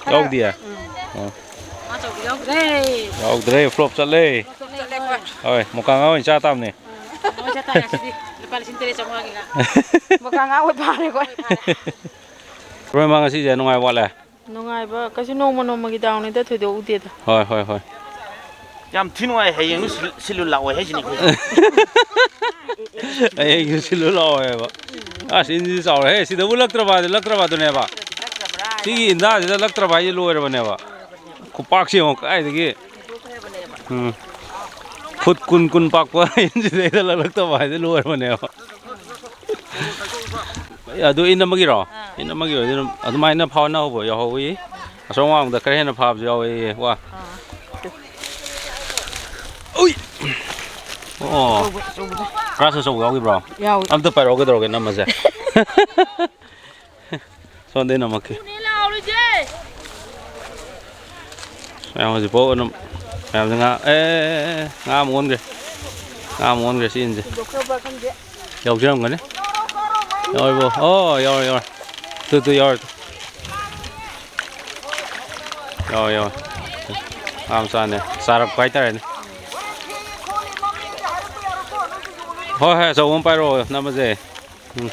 ꯌꯥꯎꯗꯤꯌꯦ? ꯑꯣ꯫ ꯌꯥꯎꯗ꯭ꯔꯦ, ꯐ꯭ꯂꯣꯞ ꯆꯠꯂꯦ꯫ ꯍꯣꯏ, ꯃꯨꯀꯥ ꯉꯥ ꯑꯣꯏꯅ ꯆꯥ ꯇꯥꯕꯅꯦ꯫ ꯃꯨꯀꯥ ꯉꯥ ꯑꯣꯏ ꯐꯥꯔꯦ ꯑꯩꯈꯣꯏ꯫ ꯔꯣꯏꯃ, ꯉꯁꯤꯁꯦ ꯅꯨꯡꯉꯥꯏꯕ ꯋꯥꯠꯂꯦ꯫ ꯅꯨꯡꯉꯥꯏꯕ ꯀꯩꯁꯨ ꯅꯣꯡꯃ ꯅꯣꯡꯃꯒꯤ ꯗꯥꯎꯅꯤꯗ, ꯊꯣꯏꯗꯣꯛ ꯎꯗꯦꯗ꯫ ꯍꯣꯏ, ꯍꯣꯏ, ꯍꯣꯏ꯫ ꯌꯥꯝ ꯊꯤ ꯅꯨꯡꯉꯥꯏ, ꯍꯌꯦꯡꯁꯨ ꯁꯤꯜ-, ꯁꯤꯜꯂꯨ ꯂꯥꯛꯑꯣꯏ ꯍꯥꯏꯁꯤꯅꯤ ꯑꯩꯈꯣꯏ꯫ ꯍꯌꯦꯡꯁꯨ ꯁꯤꯜꯂꯨ ꯂꯥꯛꯑꯣꯏꯕ꯫ ꯑꯁ, ꯏꯟꯁꯤ ꯆꯥꯎꯔꯦꯍꯦ, ꯁꯤꯗꯕꯨ ꯂꯛꯇ꯭ꯔꯕ ꯍꯥꯏꯗꯤ ꯂꯛꯇ꯭ꯔꯕ ꯑꯗꯨꯅꯦꯕ꯫ ꯁꯤꯒꯤ ꯏꯟꯗꯥꯁꯤꯗ ꯂꯛꯇ꯭ꯔꯕ ꯍꯥꯏꯁꯦ ꯂꯣꯏꯔꯕꯅꯦꯕ꯫ ꯈꯨꯄꯥꯛꯁꯤ ꯌꯦꯡꯉꯣ ꯀꯥꯏꯗꯒꯤ꯫ ꯎꯝ꯫ ꯐꯨꯠ ꯀꯨꯟ, ꯀꯨꯟ ꯄꯥꯛꯄ ꯏꯟꯁꯤꯗꯩꯗ ꯂꯛꯂꯛꯇꯕ ꯍꯥꯏꯗꯤ ꯂꯣꯏꯔꯕꯅꯦꯕ꯫ ꯑꯦ, ꯑꯗꯨ ꯏꯟ ꯑꯃꯒꯤꯔꯣ? ꯑꯥ꯫ ꯏꯟ ꯑꯃꯒꯤ ꯑꯣꯏꯔꯗꯤ ꯑꯗꯨꯝ ꯑꯗꯨꯃꯥꯏꯅ ꯐꯥꯎꯅꯍꯧꯕ ꯌꯥꯎꯍꯧꯋꯤ꯫ ꯑꯁꯣꯝ ꯋꯥꯡꯃꯗ ꯈꯔ ꯍꯦꯟꯅ ꯐꯥꯕꯁꯨ ꯌꯥꯎꯋꯦ꯫ ꯋꯥ꯫ ꯑꯥ꯫ ꯎꯏ! ꯑꯣ꯫ ꯑꯆꯧꯕ, ꯑꯆꯧꯕꯗ꯫ ꯒ꯭ꯔꯥꯁ ꯑꯆꯧꯕ ꯌꯥꯎꯈꯤꯕ꯭ꯔꯣ? ꯌꯥꯎꯏ꯫ ꯑꯝꯇ ꯄꯥꯏꯔꯛꯑꯣ, ꯀꯩꯗꯧꯔꯒꯦ ꯅꯝꯃꯁꯦ? ꯁꯣꯝꯗꯩ ꯅꯝꯃꯛꯀꯦ꯫ ꯃꯌꯥꯝ ꯍꯧꯖꯤꯛꯐꯥꯎ ꯑꯗꯨꯝ ꯃꯌꯥꯝꯁꯦ ꯉꯥ, ꯑꯦ, ꯉꯥ ꯑꯃꯨꯛ ꯑꯣꯟꯈ꯭ꯔꯦ꯫ ꯉꯥ ꯑꯃꯨꯛ ꯑꯣꯟꯈ꯭ꯔꯦ ꯁꯤ ꯏꯟꯁꯦ꯫ ꯌꯥꯎꯖꯔꯝꯒꯅꯤ꯫ ꯌꯥꯎꯔꯤꯕꯣ? ꯑꯣ, ꯌꯥꯎꯔꯦ, ꯌꯥꯎꯔꯦ꯫ ꯇꯨ, ꯇꯨ, ꯌꯥꯎꯔꯦ, ꯇꯨ꯫ ꯌꯥꯎꯔꯦ, ꯌꯥꯎꯔꯦ꯫ ꯉꯥ ꯃꯆꯥꯅꯦ꯫ ꯆꯥꯔꯛꯄ ꯍꯥꯏꯇꯥꯔꯦꯅꯦ꯫ ꯍꯣꯏ, ꯍꯣꯏ, ꯑꯆꯧꯕ ꯑꯃ ꯄꯥꯏꯔꯛꯑꯣ, ꯅꯝꯃꯁꯦ꯫ ꯎꯝ꯫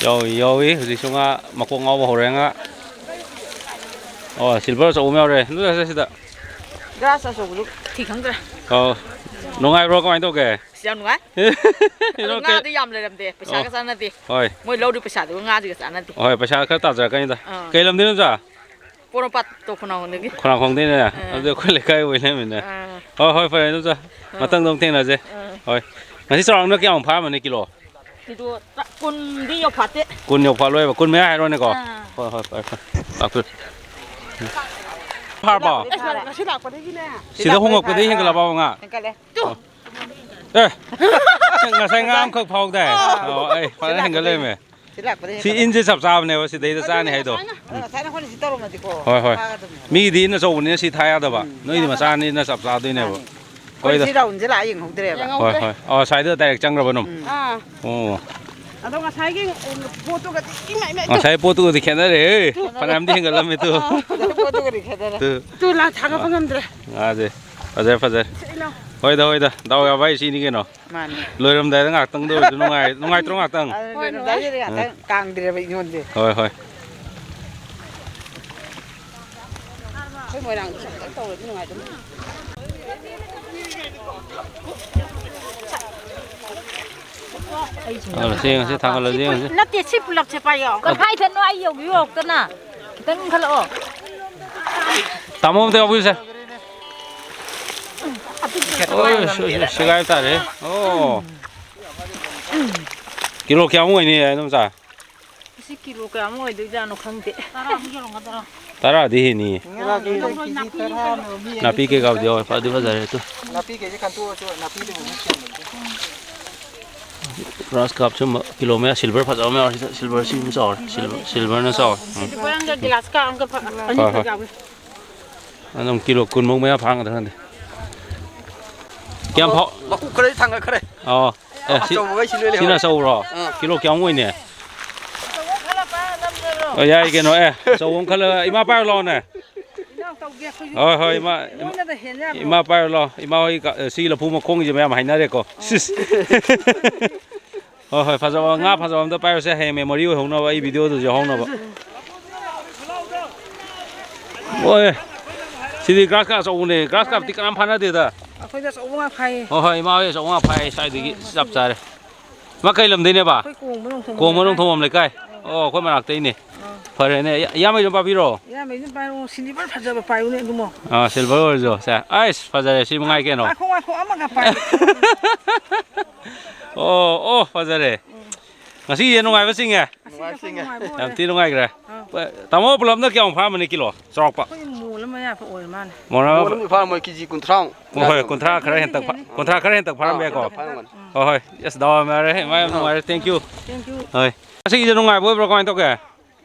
ꯌꯥꯎꯏ, ꯌꯥꯎꯏ꯫ ꯍꯧꯖꯤꯛꯁꯨ ꯉꯥ ꯃꯀꯣꯛ ꯉꯥꯎꯕ ꯍꯧꯔꯦ, ꯉꯥ꯫ ꯑꯣ, ꯁꯤꯜꯚꯔ ꯑꯆꯧꯕ ꯑꯃ ꯌꯥꯎꯔꯦ꯫ ꯑꯗꯨ ꯁꯤꯗ꯫ ꯒ꯭ꯔꯥꯁ ꯑꯆꯧꯕꯗꯨ ꯊꯤ ꯈꯪꯗ꯭ꯔꯦ꯫ ꯑꯣ, ꯅꯨꯡꯉꯥꯏꯕ꯭ꯔꯣ? ꯀꯃꯥꯏꯅ ꯇꯧꯒꯦ? ꯑꯁ, ꯌꯥꯝ ꯅꯨꯡꯉꯥꯏ꯫ ꯑꯗꯣ ꯀꯩꯅꯣ, ꯉꯥꯗꯤ ꯀꯩ-, ꯌꯥꯝ ꯂꯩꯔꯝꯗꯦ꯫ ꯄꯩꯁꯥꯒ ꯑꯣ, ꯆꯥꯟꯅꯗꯦ꯫ ꯍꯣꯏ꯫ ꯃꯣꯏ ꯂꯧꯔꯤ ꯄꯩꯁꯥꯗꯨꯒ ꯉꯥꯁꯤꯒ ꯆꯥꯟꯅꯗꯦ꯫ ꯍꯣꯏ, ꯄꯩꯁꯥ ꯈꯔ ꯇꯥꯖꯔꯛꯀꯅꯤꯗ꯫ ꯑꯥ꯫ ꯀꯩ ꯂꯝꯗꯩꯅꯣ, ꯏꯆꯥ? ꯄꯣꯔꯣꯝꯄꯥꯠꯇꯣ ꯈꯣꯡꯅꯥꯡꯈꯣꯡꯗꯒꯤ꯫ ꯈꯣꯡꯅꯥꯡꯈꯣꯡꯗꯩꯅꯦ? ꯑꯥ꯫ ꯑꯗꯨꯗꯤ ꯑꯩꯈꯣꯏ ꯂꯩꯀꯥꯏ ꯑꯣꯏ ꯂꯩꯔꯝꯃꯤꯅꯦ꯫ ꯑꯥ꯫ ꯍꯣꯏ, ꯍꯣꯏ, ꯐꯔꯦ, ꯑꯗꯨ ꯆꯥ-, ꯑꯥ꯫ ꯃꯊꯪꯗ ꯑꯃꯨꯛ ꯊꯦꯡꯅꯁꯦ꯫ ꯑꯥ꯫ ꯍꯣꯏ꯫ ꯉꯁꯤ ꯆꯥꯎꯔꯥꯛꯅ ꯀꯌꯥꯃꯨꯛ ꯐꯥꯔꯝꯃꯅꯤ, ꯀꯤꯂꯣ? ꯀꯤꯂꯣ ꯇ-, ꯀꯨꯟꯗꯤ ꯌꯧꯐꯥꯠꯇꯦ꯫ ꯀꯨꯟ ꯌꯧꯐꯥꯠꯂꯣꯏꯕ, ꯀꯨꯟ ꯃꯌꯥ ꯍꯥꯏꯔꯣꯅꯦꯀꯣ꯫ ꯑꯥ꯫ ꯍꯣꯏ, ꯍꯣꯏ, ꯐꯔꯦ, ꯐꯔꯦ꯫ ꯂꯥꯛꯄꯤꯔꯣ꯫ ꯐꯥꯔꯕꯣ? ꯐꯥꯔꯦ, ꯐꯥꯔꯦ꯫ ꯉꯁꯤ ꯂꯥꯛꯄꯗꯒꯤꯅꯦ꯫ ꯁꯤꯗ ꯍꯣꯡꯉꯛꯄꯗꯒꯤ ꯍꯦꯟꯒꯠꯂꯕ ꯉꯥ? ꯍꯦꯟꯒꯠꯂꯦ꯫ ꯑꯣ꯫ ꯑꯦ, ꯉꯁꯥꯏ ꯉꯥ ꯑꯃꯈꯛ ꯐꯥꯎꯗꯥꯏ? ꯑꯣ, ꯑꯩ ꯐꯖꯅ ꯍꯦꯟꯒꯠ ꯂꯩꯔꯝꯃꯦ꯫ ꯁꯤ ꯂꯥꯛꯄꯗ ꯁꯤ ꯍꯦꯟꯒꯠꯂꯦ꯫ ꯏꯟꯁꯦ ꯆꯞ ꯆꯥꯕꯅꯦꯕ, ꯁꯤꯗꯩꯗ ꯆꯥꯅꯤ ꯍꯥꯏꯗꯣ꯫ ꯑꯗꯨꯅ ꯉꯁꯥꯏꯅ ꯑꯩꯈꯣꯏꯅ ꯇꯧꯔꯝꯃꯗꯤꯀꯣ ꯍꯣꯏ, ꯍꯣꯏ꯫ ꯐꯥꯒꯗꯕꯅꯦꯕ꯫ ꯃꯤꯒꯤꯗꯤ ꯏꯟꯅ ꯑꯆꯧꯕꯅꯤꯅ ꯁꯤ ꯊꯥ ꯌꯥꯗꯕ꯫ ꯎꯝ꯫ ꯅꯣꯏꯗꯤ ꯃꯆꯥꯅꯤꯅ ꯆꯞ ꯆꯥꯗꯣꯏꯅꯦꯕ꯫ ꯃꯥꯅꯤ꯫ ꯑꯩꯈꯣꯏ ꯍꯣꯏꯗ꯫ ꯁꯤ ꯔꯥꯎꯟꯁꯦ ꯂꯥꯛꯑ ꯌꯦꯡꯍꯧꯗ꯭ꯔꯦꯕ꯫ ꯍꯣꯏ, ꯌꯦꯡꯍꯧꯗ꯭ꯔꯦ꯫ ꯍꯣꯏ꯫ ꯑꯣ, ꯁ꯭ꯋꯥꯏꯗ ꯗꯥꯏꯔꯦꯛ ꯆꯪꯈ꯭ꯔꯕ ꯑꯗꯨꯝ? ꯎꯝ꯫ ꯑꯥ꯫ ꯑꯣ꯫ ꯑꯗꯣ ꯉꯁꯥꯏꯒꯤ ꯄꯣꯠꯇꯨꯒꯗꯤ ꯏꯃꯥ, ꯏꯃꯥ, ꯏꯃꯥ꯫ ꯉꯁꯥꯏ ꯄꯣꯠꯇꯨꯒꯗꯤ ꯈꯦꯠꯅꯔꯦꯍꯦ꯫ ꯐꯅꯌꯥꯝꯗꯤ ꯍꯦꯟꯒꯠꯂꯝꯃꯦ ꯇꯨ꯫ ꯑꯥ, ꯉꯁꯥꯏ ꯄꯣꯠꯇꯨꯒꯗꯤ ꯈꯦꯠꯅꯔꯦ꯫ ꯇꯨ꯫ ꯇꯨ, ꯂꯥ ꯊꯥꯒꯠꯄ ꯉꯝꯗ꯭ꯔꯦ꯫ ꯉꯥꯁꯦ ꯐꯖꯔꯦ, ꯐꯖꯔꯦ꯫ ꯁꯤ ꯏꯅꯥꯎ꯫ ꯍꯣꯏꯗ, ꯍꯣꯏꯗ꯫ ꯗꯥꯎ ꯌꯥꯕ ꯍꯥꯏꯁꯤꯅꯤ ꯀꯩꯅꯣ꯫ ꯃꯥꯅꯤ꯫ ꯂꯣꯏꯔꯝꯗꯥꯏꯗ ꯉꯥꯛꯇꯪꯗ ꯑꯣꯏꯔꯁꯨ ꯅꯨꯡꯉꯥꯏ-, ꯅꯨꯡꯉꯥꯏꯇ꯭ꯔꯣ ꯉꯥꯛꯇꯪ? ꯑꯗꯨ ꯍꯣꯏ, ꯂꯣꯏꯔꯝꯗꯥꯏꯗꯗꯤ ꯅꯨꯡꯉꯥꯏ꯫ ꯉꯥꯛꯇꯪ ꯀꯥꯡꯗ꯭ꯔꯦꯕ ꯑꯩꯉꯣꯟꯗ꯫ ꯍꯣꯏ, ꯍꯣꯏ꯫ ꯑꯩꯈꯣꯏ ꯃꯣꯏꯔꯥꯡ ꯆꯠꯂꯒ ꯇꯧꯔꯗꯤ ꯅꯨꯡꯉꯥꯏꯗꯧꯅꯤ꯫ ꯊꯥꯡꯒꯠꯂꯁꯤ ꯌꯦꯡꯉꯁꯤ, ꯊꯥꯡꯒꯠꯂꯁꯤ ꯌꯦꯡꯉꯁꯤ꯫ ꯅꯠꯇꯦ, ꯁꯤ ꯄꯨꯂꯞꯁꯦ ꯄꯥꯏꯌꯣ꯫ ꯀꯐꯥꯏ ꯊꯠꯅꯣ, ꯑꯩ ꯌꯧꯕꯤ ꯌꯧꯔꯛꯇꯅ꯫ ꯈꯤꯇꯪ ꯏꯟꯈꯠꯂꯛꯑꯣ꯫ ꯇꯥꯃꯣ ꯑꯝꯇ ꯌꯥꯎꯕꯤꯌꯨꯁꯦ꯫ ꯑꯣꯏ, ꯁꯣꯏ, ꯁꯣꯏ, ꯁꯦꯒꯥꯏꯕ ꯇꯥꯔꯦ꯫ ꯑꯣ꯫ ꯀꯤꯂꯣ ꯀꯌꯥꯃꯨꯛ ꯑꯣꯏꯅꯤ, ꯏꯗꯣꯝꯆꯥ? ꯁꯤ ꯀꯤꯂꯣ ꯀꯌꯥꯃꯨꯛ ꯑꯣꯏꯗꯣꯏꯖꯥꯠꯅꯣ ꯈꯪꯗꯦ꯫ ꯇꯔꯥꯗꯤ ꯍꯦꯟꯅꯤꯌꯦ꯫ ꯉꯥꯗꯨꯗ ꯀꯦꯖꯤ ꯇꯔꯥꯅ ꯃꯤ ꯑꯅꯤ ꯅꯥꯄꯤ ꯀꯩꯀꯥꯕꯨꯗꯤ ꯌꯥꯎꯋꯦ, ꯐꯗꯤ ꯐꯖꯔꯦ ꯑꯗꯨ꯫ ꯅꯥꯄꯤ ꯀꯩꯁꯦ ꯈꯟꯇꯣꯛꯑꯁꯨ ꯅꯥꯄꯤꯗꯨꯕꯨ ꯃꯤ ꯁꯦꯝꯕꯅꯤ꯫ ꯒ꯭ꯔꯥꯁ ꯀꯥꯞꯁꯨ ꯑꯃ ꯀꯤꯂꯣ ꯃꯌꯥ, ꯁꯤꯜꯚꯔ ꯐꯖꯕ ꯑꯃ ꯌꯥꯎꯔꯦ ꯁꯤꯗ꯫ ꯁꯤꯜꯚꯔꯁꯤ ꯑꯗꯨꯝ ꯆꯥꯎꯔꯦ꯫ ꯁꯤꯜꯚꯔ, ꯁꯤꯜꯚꯔꯅ ꯆꯥꯎꯔꯦ꯫ ꯎꯝ꯫ ꯁꯤꯗꯤ ꯕꯣꯌꯥꯟꯒ ꯒꯤꯂꯥꯁ ꯀꯥꯞ ꯑꯃꯒ ꯐ-, ꯑꯅꯤꯈꯛ ꯍꯣꯏ, ꯍꯣꯏ꯫ ꯌꯥꯎꯏ꯫ ꯑꯗꯨꯝ ꯀꯤꯂꯣ ꯀꯨꯟꯃꯨꯛ ꯃꯌꯥ ꯐꯥꯔꯝꯒꯗ꯭ꯔꯥ ꯈꯪꯗꯦ꯫ ꯀꯌꯥꯝ ꯐꯥꯎ-, ꯃꯀꯨ ꯈꯔꯗꯤ ꯊꯥꯡꯒꯠꯈ꯭ꯔꯦ꯫ ꯑꯣ꯫ ꯑꯦ, ꯁꯤ-, ꯑꯆꯧꯕꯈꯩ ꯁꯤ ꯂꯣꯏ ꯂꯩꯍꯧꯔꯦ꯫ ꯁꯤꯅ ꯑꯆꯧꯕꯔꯣ? ꯑꯥ꯫ ꯀꯤꯂꯣ ꯀꯌꯥꯃꯨꯛ ꯑꯣꯏꯅꯤ? ꯑꯣ, ꯌꯥꯏ ꯀꯩꯅꯣ꯫ ꯑꯦ, ꯑꯆꯧꯕ ꯑꯃ ꯈꯜꯂꯒ ꯏꯃꯥ ꯄꯥꯏꯔꯨ ꯂꯥꯛꯑꯣꯅꯦ꯫ ꯏꯅꯥꯎ ꯇꯧꯒꯦ ꯑꯩꯈꯣꯏꯁꯨ꯫ ꯍꯣꯏ, ꯍꯣꯏ, ꯏꯃꯥ, ꯏꯃꯥ, ꯅꯣꯏꯅꯗ ꯍꯦꯟ ꯌꯥꯕ꯭ꯔꯣ? ꯏꯃꯥ ꯄꯥꯏꯔꯨ ꯂꯥꯛꯑꯣ꯫ ꯏꯃꯥ ꯍꯣꯏ ꯀ-, ꯁꯤ ꯂꯐꯨ ꯃꯈꯣꯡꯒꯤꯁꯦ ꯃꯌꯥꯝ ꯍꯥꯏꯅꯔꯦꯀꯣ꯫ ꯑꯣ꯫ ꯁꯤꯁ꯫ ꯍꯣꯏ, ꯍꯣꯏ, ꯐꯖꯕ ꯉꯥ ꯐꯖꯕ ꯑꯝꯇ ꯄꯥꯏꯔꯨꯁꯦ, ꯍꯌꯦꯡ memory ꯑꯣꯏꯍꯧꯅꯕ, ꯑꯩ video ꯗꯁꯨ ꯌꯥꯎꯍꯧꯅꯕ꯫ ꯍꯣꯏ, ꯁꯤꯗꯤ ꯒ꯭ꯔꯥꯁ ꯀꯥꯞ ꯑꯆꯧꯕꯅꯦ, ꯒ꯭ꯔꯥꯁ ꯀꯥꯞꯇꯤ ꯀꯅꯥꯝ ꯐꯥꯅꯗꯦꯗ꯫ ꯑꯩꯈꯣꯏꯗꯤ ꯑꯆꯧꯕ ꯉꯥꯛ ꯐꯥꯏꯌꯦ꯫ ꯍꯣꯏ, ꯍꯣꯏ, ꯏꯃꯥ ꯍꯣꯏ ꯑꯆꯧꯕ ꯉꯥꯛ ꯐꯥꯏ, ꯁ꯭ꯋꯥꯏꯗꯒꯤ ꯆꯞ ꯆꯥꯔꯦ꯫ ꯏꯃꯥ ꯀꯩ ꯂꯝꯗꯩꯅꯦꯕ? ꯑꯩꯈꯣꯏ ꯀꯣꯡꯕ ꯅꯣꯡꯊꯣꯡ ꯀꯣꯡꯕ ꯂꯩꯀꯥꯏ꯫ ꯅꯣꯡꯊꯣꯡꯕꯝ ꯂꯩꯀꯥꯏ? ꯑꯣ, ꯑꯩꯈꯣꯏ ꯃꯅꯥꯛꯇꯩꯅꯦ꯫ ꯑꯥ꯫ ꯐꯔꯦꯅꯦ, ꯏꯌꯥ-, ꯏꯌꯥꯝꯕ ꯑꯗꯨꯝ ꯄꯥꯕꯤꯔꯣ꯫ ꯏꯌꯥꯝꯕ ꯑꯗꯨꯝ ꯄꯥꯏꯔꯣ, silver ꯐꯖꯕ ꯄꯥꯏꯌꯨꯅꯦ ꯑꯗꯨꯃꯣ꯫ ꯑꯥ, silver ꯑꯣꯏꯔꯁꯨ, ꯁꯦ, ꯑꯩꯁ, ꯐꯖꯔꯦ, ꯁꯤ ꯃꯉꯥꯏ ꯀꯩꯅꯣ꯫ ꯉꯥꯏꯈꯣ, ꯉꯥꯏꯈꯣ, ꯑꯃꯒ ꯄꯥꯏ꯫ ꯑꯣ, ꯑꯣ, ꯐꯖꯔꯦ꯫ ꯎꯝ꯫ ꯉꯁꯤꯁꯦ ꯅꯨꯡꯉꯥꯏꯕ ꯆꯤꯡꯉꯦ꯫ ꯉꯁꯤ ꯑꯩꯈꯣꯏ ꯅꯨꯡꯉꯥꯏꯕ ꯑꯣꯏꯔꯦ꯫ ꯌꯥꯝ ꯊꯤ ꯅꯨꯡꯉꯥꯏꯈ꯭ꯔꯦ꯫ ꯑꯥ꯫ ꯇꯥꯃꯣ ꯄꯨꯂꯞꯅ ꯀꯌꯥꯃꯨꯛ ꯐꯥꯔꯝꯃꯅꯤ ꯀꯤꯂꯣ ꯆꯥꯎꯔꯥꯛꯄ? ꯑꯩꯈꯣꯏ ꯃꯣꯜ ꯑꯃ ꯃꯌꯥ ꯑꯣꯏꯔ ꯃꯥꯜꯂꯦ꯫ ꯃꯣꯜ ꯑꯃ ꯃꯣꯜ ꯑꯃꯗꯤ ꯐꯥꯔꯝꯃꯣꯏ, ꯀꯦꯖꯤ ꯀꯨꯟꯊ꯭ꯔꯥꯃꯨꯛ꯫ ꯍꯣꯏ, ꯍꯣꯏ, ꯀꯨꯟꯊ꯭ꯔꯥ ꯈꯔ ꯍꯦꯟꯇꯛ ꯐꯥ-, ꯀꯨꯟꯊ꯭ꯔꯥ ꯈꯔ ꯍꯦꯟꯇꯛ ꯐꯥꯔꯝꯕ ꯑꯥ, ꯌꯥꯏꯀꯣ꯫ ꯍꯦꯟꯇꯛ ꯐꯥꯔꯝꯒꯅꯤ꯫ ꯍꯣꯏ, ꯍꯣꯏ꯫ ꯑꯁ, ꯗꯥꯎ ꯌꯥꯝ ꯌꯥꯔꯦ꯫ ꯏꯃꯥ ꯌꯥꯝ ꯅꯨꯡꯉꯥꯏꯔꯦ꯫ Thank you꯫ Thank you꯫ ꯍꯣꯏ꯫ ꯉꯁꯤꯒꯤꯁꯦ ꯅꯨꯡꯉꯥꯏꯕ ꯑꯣꯏꯕ꯭ꯔꯣ? ꯀꯃꯥꯏꯅ ꯇꯧꯒꯦ?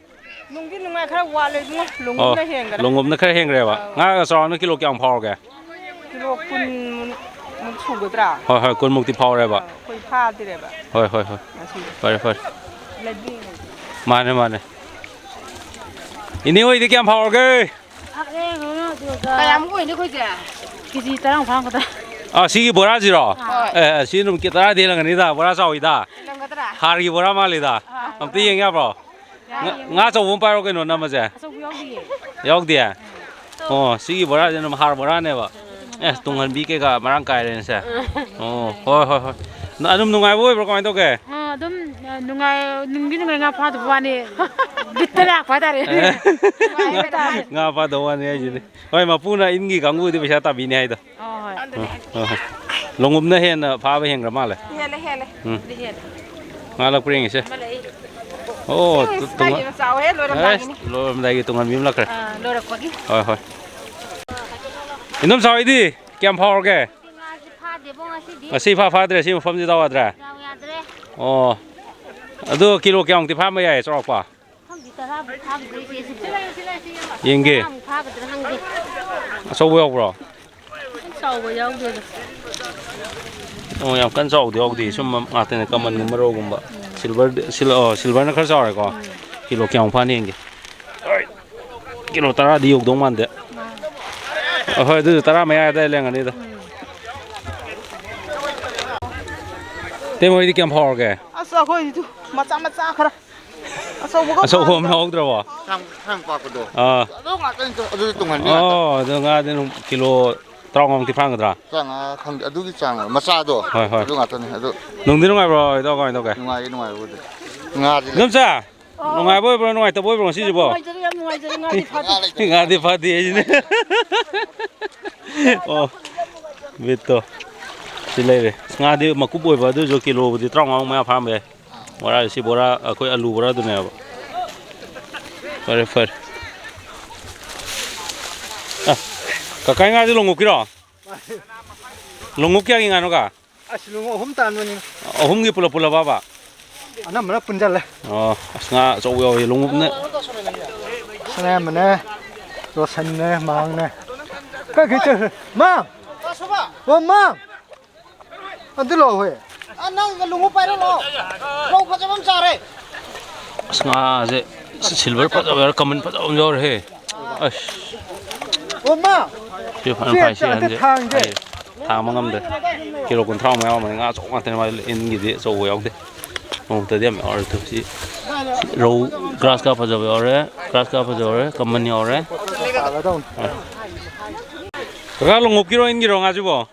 ꯅꯨꯡꯗꯤ ꯅꯨꯡꯉꯥꯏ꯫ ꯈꯔ ꯋꯥꯠꯂꯦ ꯏꯕꯨꯡꯉꯣ, ꯑꯣ, ꯂꯣꯡꯎꯞꯅ ꯍꯦꯟꯈꯔꯦ꯫ ꯂꯣꯡꯎꯞꯅ ꯈꯔ ꯍꯦꯟꯈ꯭ꯔꯦꯕ꯫ ꯑꯥ꯫ ꯉꯥꯒ ꯆꯥꯎꯔꯅ ꯀꯤꯂꯣ ꯀꯌꯥꯝ ꯐꯥꯎꯔꯒꯦ? ꯀꯤꯂꯣ ꯀꯨꯟꯃꯨꯛ ꯁꯨꯒꯗ꯭ꯔꯥ? ꯍꯣꯏ, ꯍꯣꯏ, ꯀꯨꯟꯃꯨꯛꯇꯤ ꯐꯥꯎꯔꯦꯕ꯫ ꯑꯥ, ꯑꯩꯈꯣꯏ ꯐꯥꯗ꯭ꯔꯦꯕ꯫ ꯍꯣꯏ, ꯍꯣꯏ, ꯍꯣꯏ꯫ ꯉꯁꯤ꯫ ꯐꯔꯦ, ꯐꯔꯦ꯫ ꯂꯩꯕꯤ꯫ ꯃꯥꯅꯦ, ꯃꯥꯅꯦ꯫ ꯏꯅꯦ ꯍꯣꯏꯗꯤ ꯀꯌꯥꯝ ꯐꯥꯎꯔꯒꯦ? ꯀꯌꯥꯃꯨꯛ ꯑꯣꯏꯅꯤ ꯑꯩꯈꯣꯏꯁꯦ? ꯀꯦꯖꯤ ꯇꯔꯥꯃꯨꯛ ꯐꯥꯔꯝꯒꯗ꯭ꯔꯥ? ꯑꯥ, ꯁꯤꯒꯤ ꯕꯣꯔꯥꯁꯤꯔꯣ? ꯍꯣꯏ꯫ ꯑꯦ, ꯑꯦ, ꯁꯤ ꯑꯗꯨꯝ ꯀꯦ ꯇꯔꯥꯗꯤ ꯍꯦꯜꯂꯝꯒꯅꯤꯗ, ꯕꯣꯔꯥ ꯆꯥꯎꯋꯤꯗ꯫ ꯍꯦꯜꯂꯝꯒꯗ꯭ꯔꯥ? ꯍꯥꯔꯒꯤ ꯕꯣꯔꯥ ꯃꯥꯜꯂꯤꯗ꯫ ꯑꯥ꯫ ꯑꯝꯇ ꯌꯦꯡ ꯌꯥꯕ꯭ꯔꯣ? ꯉꯥ, ꯉꯥ ꯑꯆꯧꯕ ꯑꯃ ꯄꯥꯏꯔꯣ ꯀꯩꯅꯣ, ꯅꯝꯃꯁꯦ꯫ ꯑꯆꯧꯕ ꯌꯥꯎꯗꯤꯌꯦ꯫ ꯌꯥꯎꯗꯤꯌꯦ? ꯑꯣ, ꯁꯤꯒꯤ ꯕꯣꯔꯥꯁꯦ ꯑꯗꯨꯝ ꯍꯥꯔ ꯕꯣꯔꯥꯅꯦꯕ꯫ ꯑꯦ, ꯇꯨꯡꯍꯟꯕꯤ ꯀꯩꯀꯥ ꯃꯔꯥꯡ ꯀꯥꯏꯔꯦꯅꯦ ꯁꯦ꯫ ꯑꯣ, ꯍꯣꯏ, ꯍꯣꯏ, ꯍꯣꯏ꯫ ꯅ-, ꯑꯗꯨꯝ ꯅꯨꯡꯉꯥꯏꯕ ꯑꯣꯏꯕ꯭ꯔꯣ? ꯀꯃꯥꯏꯅ ꯇꯧꯒꯦ? ꯑꯥ, ꯑꯗꯨꯝ, ꯑ, ꯅꯨꯡꯉꯥꯏ-, ꯅꯨꯡꯗꯤ ꯅꯨꯡꯉꯥꯏ, ꯉꯥ ꯐꯥꯗꯕ ꯋꯥꯅꯤ꯫ ꯕꯤꯠꯇ ꯂꯥꯛꯄ ꯍꯥꯏꯇꯥꯔꯦ꯫ ꯑꯦ꯫ ꯅꯨꯡꯉꯥꯏ ꯍꯥꯏꯇꯥꯔꯦ꯫ ꯉꯥ ꯐꯥꯗꯕ ꯋꯥꯅꯤ ꯍꯥꯏꯁꯤꯅꯤ꯫ ꯍꯣꯏ, ꯃꯄꯨꯅ ꯏꯟꯒꯤ ꯀꯥꯡꯕꯨꯗꯤ ꯄꯩꯁꯥ ꯇꯥꯕꯤꯅꯤ ꯍꯥꯏꯗꯣ꯫ ꯑꯣ, ꯍꯣꯏ꯫ ꯎꯝ, ꯍꯣꯏ, ꯍꯣꯏ꯫ ꯂꯣꯡꯎꯞꯅ ꯍꯦꯟꯅ ꯐꯥꯕ ꯍꯦꯟꯈ꯭ꯔ ꯃꯥꯜꯂꯦ꯫ ꯍꯦꯜꯂꯦ, ꯍꯦꯜꯂꯦ꯫ ꯎꯝ꯫ ꯑꯗꯨꯗꯤ ꯍꯦꯜꯂꯦ꯫ ꯉꯥ ꯂꯛꯄ꯭ꯔꯥ ꯌꯦꯡꯉꯤꯁꯦ꯫ ꯑꯃ ꯂꯩ꯫ ꯑꯣ, ꯏꯁ, ꯇꯨ-, ꯇꯨꯡ-, ꯀꯥꯏꯗꯩꯅꯣ ꯆꯥꯎꯋꯦꯍꯦ, ꯂꯣꯏꯔꯝꯗꯥꯏꯒꯤꯅꯤ꯫ ꯑꯦꯁ, ꯂꯣꯏꯔꯝꯗꯥꯏꯒꯤ ꯇꯨꯡꯍꯟꯕꯤ ꯑꯃ ꯂꯛꯈ꯭ꯔꯦ꯫ ꯑꯥ, ꯂꯣꯏꯔꯛꯄꯒꯤ꯫ ꯍꯣꯏ, ꯍꯣꯏ꯫ ꯏꯅꯝꯆꯥ ꯍꯣꯏꯗꯤ ꯀꯌꯥꯝ ꯐꯥꯎꯔꯒꯦ? ꯉꯥꯁꯤ ꯐꯥꯗꯦꯕꯣ ꯉꯁꯤꯗꯤ꯫ ꯉꯁꯤ ꯏꯐꯥ ꯐꯥꯗ꯭ꯔꯦ, ꯁꯤ ꯃꯐꯝꯁꯤ ꯗꯥꯎ ꯌꯥꯗ꯭ꯔꯦ? ꯗꯥꯎ ꯌꯥꯗ꯭ꯔꯦ꯫ ꯑꯣ꯫ ꯑꯗꯨ ꯀꯤꯂꯣ ꯀꯌꯥꯃꯨꯛꯇꯤ ꯐꯥꯔꯝꯕ ꯌꯥꯏ, ꯆꯥꯎꯔꯥꯛꯄ? ꯈꯪꯗꯦ, ꯇꯔꯥꯃꯨꯛ ꯐꯥꯈꯤꯗ꯭ꯔꯣꯏ ꯏꯆꯦ ꯁꯤꯕꯣ꯫ ꯌꯦꯡꯒꯦ꯫ ꯇꯔꯥꯃꯨꯛ ꯐꯥꯒꯗ꯭ꯔꯥ ꯈꯪꯗꯦ꯫ ꯑꯆꯧꯕ ꯌꯥꯎꯕ꯭ꯔꯣ? ꯌꯥꯝ ꯆꯥꯎꯕ ꯌꯥꯎꯗꯦꯗ꯫ ꯑꯣ, ꯌꯥꯝ ꯀꯟꯅ ꯆꯥꯎꯕꯗꯤ ꯌꯥꯎꯗꯦ꯫ ꯁꯨꯝꯕ ꯉꯥꯛꯇꯅꯦ, ꯀꯃꯟꯒꯨꯝꯕ, ꯔꯧꯒꯨꯝꯕ꯫ ꯁꯤꯜꯚꯔ, ꯁꯤꯜ-, ꯑꯣ, ꯁꯤꯜꯚꯔꯅ ꯈꯔ ꯆꯥꯎꯔꯦꯀꯣ꯫ ꯀꯤꯂꯣ ꯀꯌꯥꯃꯨꯛ ꯐꯥꯅꯤ ꯌꯦꯡꯒꯦ꯫ ꯍꯣꯏ꯫ ꯀꯤꯂꯣ ꯇꯔꯥꯗꯤ ꯌꯧꯗꯧ ꯃꯥꯟꯗꯦ꯫ ꯑ, ꯍꯣꯏ, ꯑꯗꯨꯁꯨ ꯇꯔꯥ ꯃꯌꯥ ꯑꯗꯥꯏ ꯂꯩꯔꯝꯒꯅꯤꯗ꯫ ꯏꯇꯩꯃ ꯍꯣꯏꯗꯤ ꯀꯌꯥꯝ ꯐꯥꯎꯔꯒꯦ? ꯑꯁ, ꯑꯩꯈꯣꯏꯗꯤ ꯃꯆꯥ ꯃꯆꯥ ꯈꯔ꯫ ꯑꯆꯧꯕꯒ ꯑꯆꯧꯕ ꯑꯃ ꯐꯥꯗꯦꯗ꯫ ꯌꯥꯎꯗ꯭ꯔꯕꯣ? ꯁꯥꯡ-, ꯁꯥꯡ ꯄꯥꯛꯄꯗꯣ꯫ ꯑꯥ꯫ ꯑꯗꯨ ꯉꯥꯛꯇꯅꯤ, ꯑꯗꯨꯗꯤ ꯇꯨꯡꯍꯟꯕꯤ ꯉꯥꯛꯇ꯫ ꯑꯣ, ꯑꯗꯨ ꯉꯥꯗꯤ ꯑꯗꯨꯝ ꯀꯤꯂꯣ ꯇꯔꯥꯃꯉꯥꯃꯨꯛꯇꯤ ꯐꯥꯔꯝꯒꯗ꯭ꯔꯥ? ꯇꯔꯥꯃꯉꯥ ꯈꯪꯗꯦ, ꯑꯗꯨꯒꯤ ꯆꯥꯡ ꯃꯆꯥꯗꯣ꯫ ꯍꯣꯏ, ꯍꯣꯏ꯫ ꯑꯗꯨ ꯉꯥꯛꯇꯅꯤ꯫ ꯑꯗꯨ ꯅꯨꯡꯗꯤ ꯅꯨꯡꯉꯥꯏꯕ꯭ꯔꯣ, ꯏꯇꯥꯎ, ꯀꯃꯥꯏꯅ ꯇꯧꯒꯦ? ꯅꯨꯡꯉꯥꯏꯌꯦ, ꯅꯨꯡꯉꯥꯏꯕꯕꯨꯗꯤ꯫ ꯉꯥꯗꯤ ꯂꯩ꯫ ꯏꯗꯣꯝꯆꯥ, ꯑꯣ꯫ ꯅꯨꯡꯉꯥꯏꯕ ꯑꯣꯏꯕ꯭ꯔꯣ, ꯅꯨꯡꯉꯥꯏꯇꯕ ꯑꯣꯏꯕ꯭ꯔꯣ ꯉꯁꯤꯁꯤꯕꯣ? ꯅꯨꯡꯉꯥꯏꯖꯔꯦ, ꯌꯥꯝ ꯅꯨꯡꯉꯥꯏꯖꯔꯦ, ꯉꯥꯗꯤ ꯐꯥꯗꯦ꯫ ꯉꯥꯗꯤ ꯐꯥꯗꯦ ꯍꯥꯏꯁꯤꯅꯦ꯫ ꯑꯣ, ꯕꯤꯠꯇꯣ꯫ ꯁꯤ ꯂꯩꯔꯦ꯫ ꯉꯥꯗꯤ ꯃꯀꯨꯞ ꯑꯣꯏꯕ, ꯑꯗꯨꯁꯨ ꯀꯤꯂꯣꯕꯨꯗꯤ ꯇꯔꯥꯃꯉꯥꯃꯨꯛ ꯃꯌꯥ ꯐꯥꯔꯝꯕ ꯌꯥꯏ꯫ ꯕꯣꯔꯥ, ꯁꯤ ꯕꯣꯔꯥ, ꯑꯩꯈꯣꯏ ꯑꯂꯨ ꯕꯣꯔꯥꯗꯨꯅꯦꯕ꯫ ꯐꯔꯦ, ꯐꯔꯦ꯫ ꯑ, ꯀꯀꯥ ꯉꯥꯁꯦ ꯂꯣꯡꯎꯞꯀꯤꯔꯣ? ꯂꯣꯡꯎꯞ ꯀꯌꯥꯒꯤ ꯉꯥꯅꯣ, ꯀꯥ? ꯑꯁ, ꯂꯣꯡꯎꯞ ꯑꯍꯨꯝ ꯇꯥꯟꯕꯅꯤ꯫ ꯑꯍꯨꯝꯒꯤ ꯄꯨꯂꯞ ꯄꯨꯂꯞ ꯍꯥꯕ? ꯑꯅꯝꯕꯅ ꯄꯨꯟꯖꯜꯂꯦ꯫ ꯑꯣ, ꯑꯁ, ꯉꯥ ꯑꯆꯧꯕ ꯌꯥꯎꯋꯤ, ꯂꯣꯡꯎꯞꯅ꯫ ꯃꯅꯦ, ꯃꯅꯦ, ꯔꯣꯁꯟꯅꯦ, ꯃꯥꯡꯅꯦ꯫ ꯀꯥꯏ ꯀꯥꯏ ꯆꯠꯈ꯭ꯔꯦ? ꯃꯥ! ꯑꯣ, ꯃꯥ! ꯑꯗꯨ ꯂꯥꯛꯑꯣ, ꯍꯣꯏ꯫ ꯑ, ꯅꯪ ꯂꯨꯍꯣꯡꯕ ꯄꯥꯏꯔꯣ, ꯂꯥꯛꯑꯣ꯫ ꯔꯧ ꯐꯖꯕ ꯑꯃ ꯆꯥꯔꯦ꯫ ꯑꯁ, ꯉꯥꯁꯦ ꯁꯤꯜꯚꯔ ꯐꯖꯕ ꯌꯥꯎꯔꯦ, ꯀꯃꯟ ꯐꯖꯕ ꯑꯃ ꯌꯥꯎꯔꯦꯍꯦ꯫ ꯑꯁ꯫ ꯑꯣ, ꯃꯥ! ꯁꯤ ꯐꯖꯅ ꯁꯤ ꯐꯥꯏ, ꯁꯤ ꯑꯝꯇ ꯍꯟꯁꯦ꯫ ꯊꯥꯡꯁꯦ꯫ ꯑꯩ ꯊꯥꯡꯕ ꯉꯝꯗ꯭ꯔꯦ꯫ ꯀꯤꯂꯣ ꯀꯨꯟꯊ꯭ꯔꯥꯃꯨꯛ ꯌꯥꯎꯔꯝꯃꯅꯤ꯫ ꯉꯥ ꯑꯆꯧꯕ ꯉꯥꯛꯇꯅꯦ, ꯃꯥꯗꯤ ꯏꯟꯒꯤꯗꯤ ꯑꯆꯧꯕ ꯌꯥꯎꯗꯦ꯫ ꯅꯣꯡꯃꯇꯗꯤ ꯌꯥꯝ ꯌꯥꯎꯔꯦ꯫ ꯁꯤ ꯔꯧ, ꯒ꯭ꯔꯥꯁ ꯀꯥꯞ ꯐꯖꯕ ꯌꯥꯎꯔꯦ, ꯒ꯭ꯔꯥꯁ ꯀꯥꯞ ꯐꯖꯕ ꯌꯥꯎꯔꯦ, ꯀꯃꯟ ꯌꯥꯎꯔꯦ꯫ ꯀꯀꯥ, ꯂꯣꯡꯎꯞꯀꯤꯔꯣ, ꯏꯟꯒꯤꯔꯣ ꯉꯥꯁꯤꯕꯣ?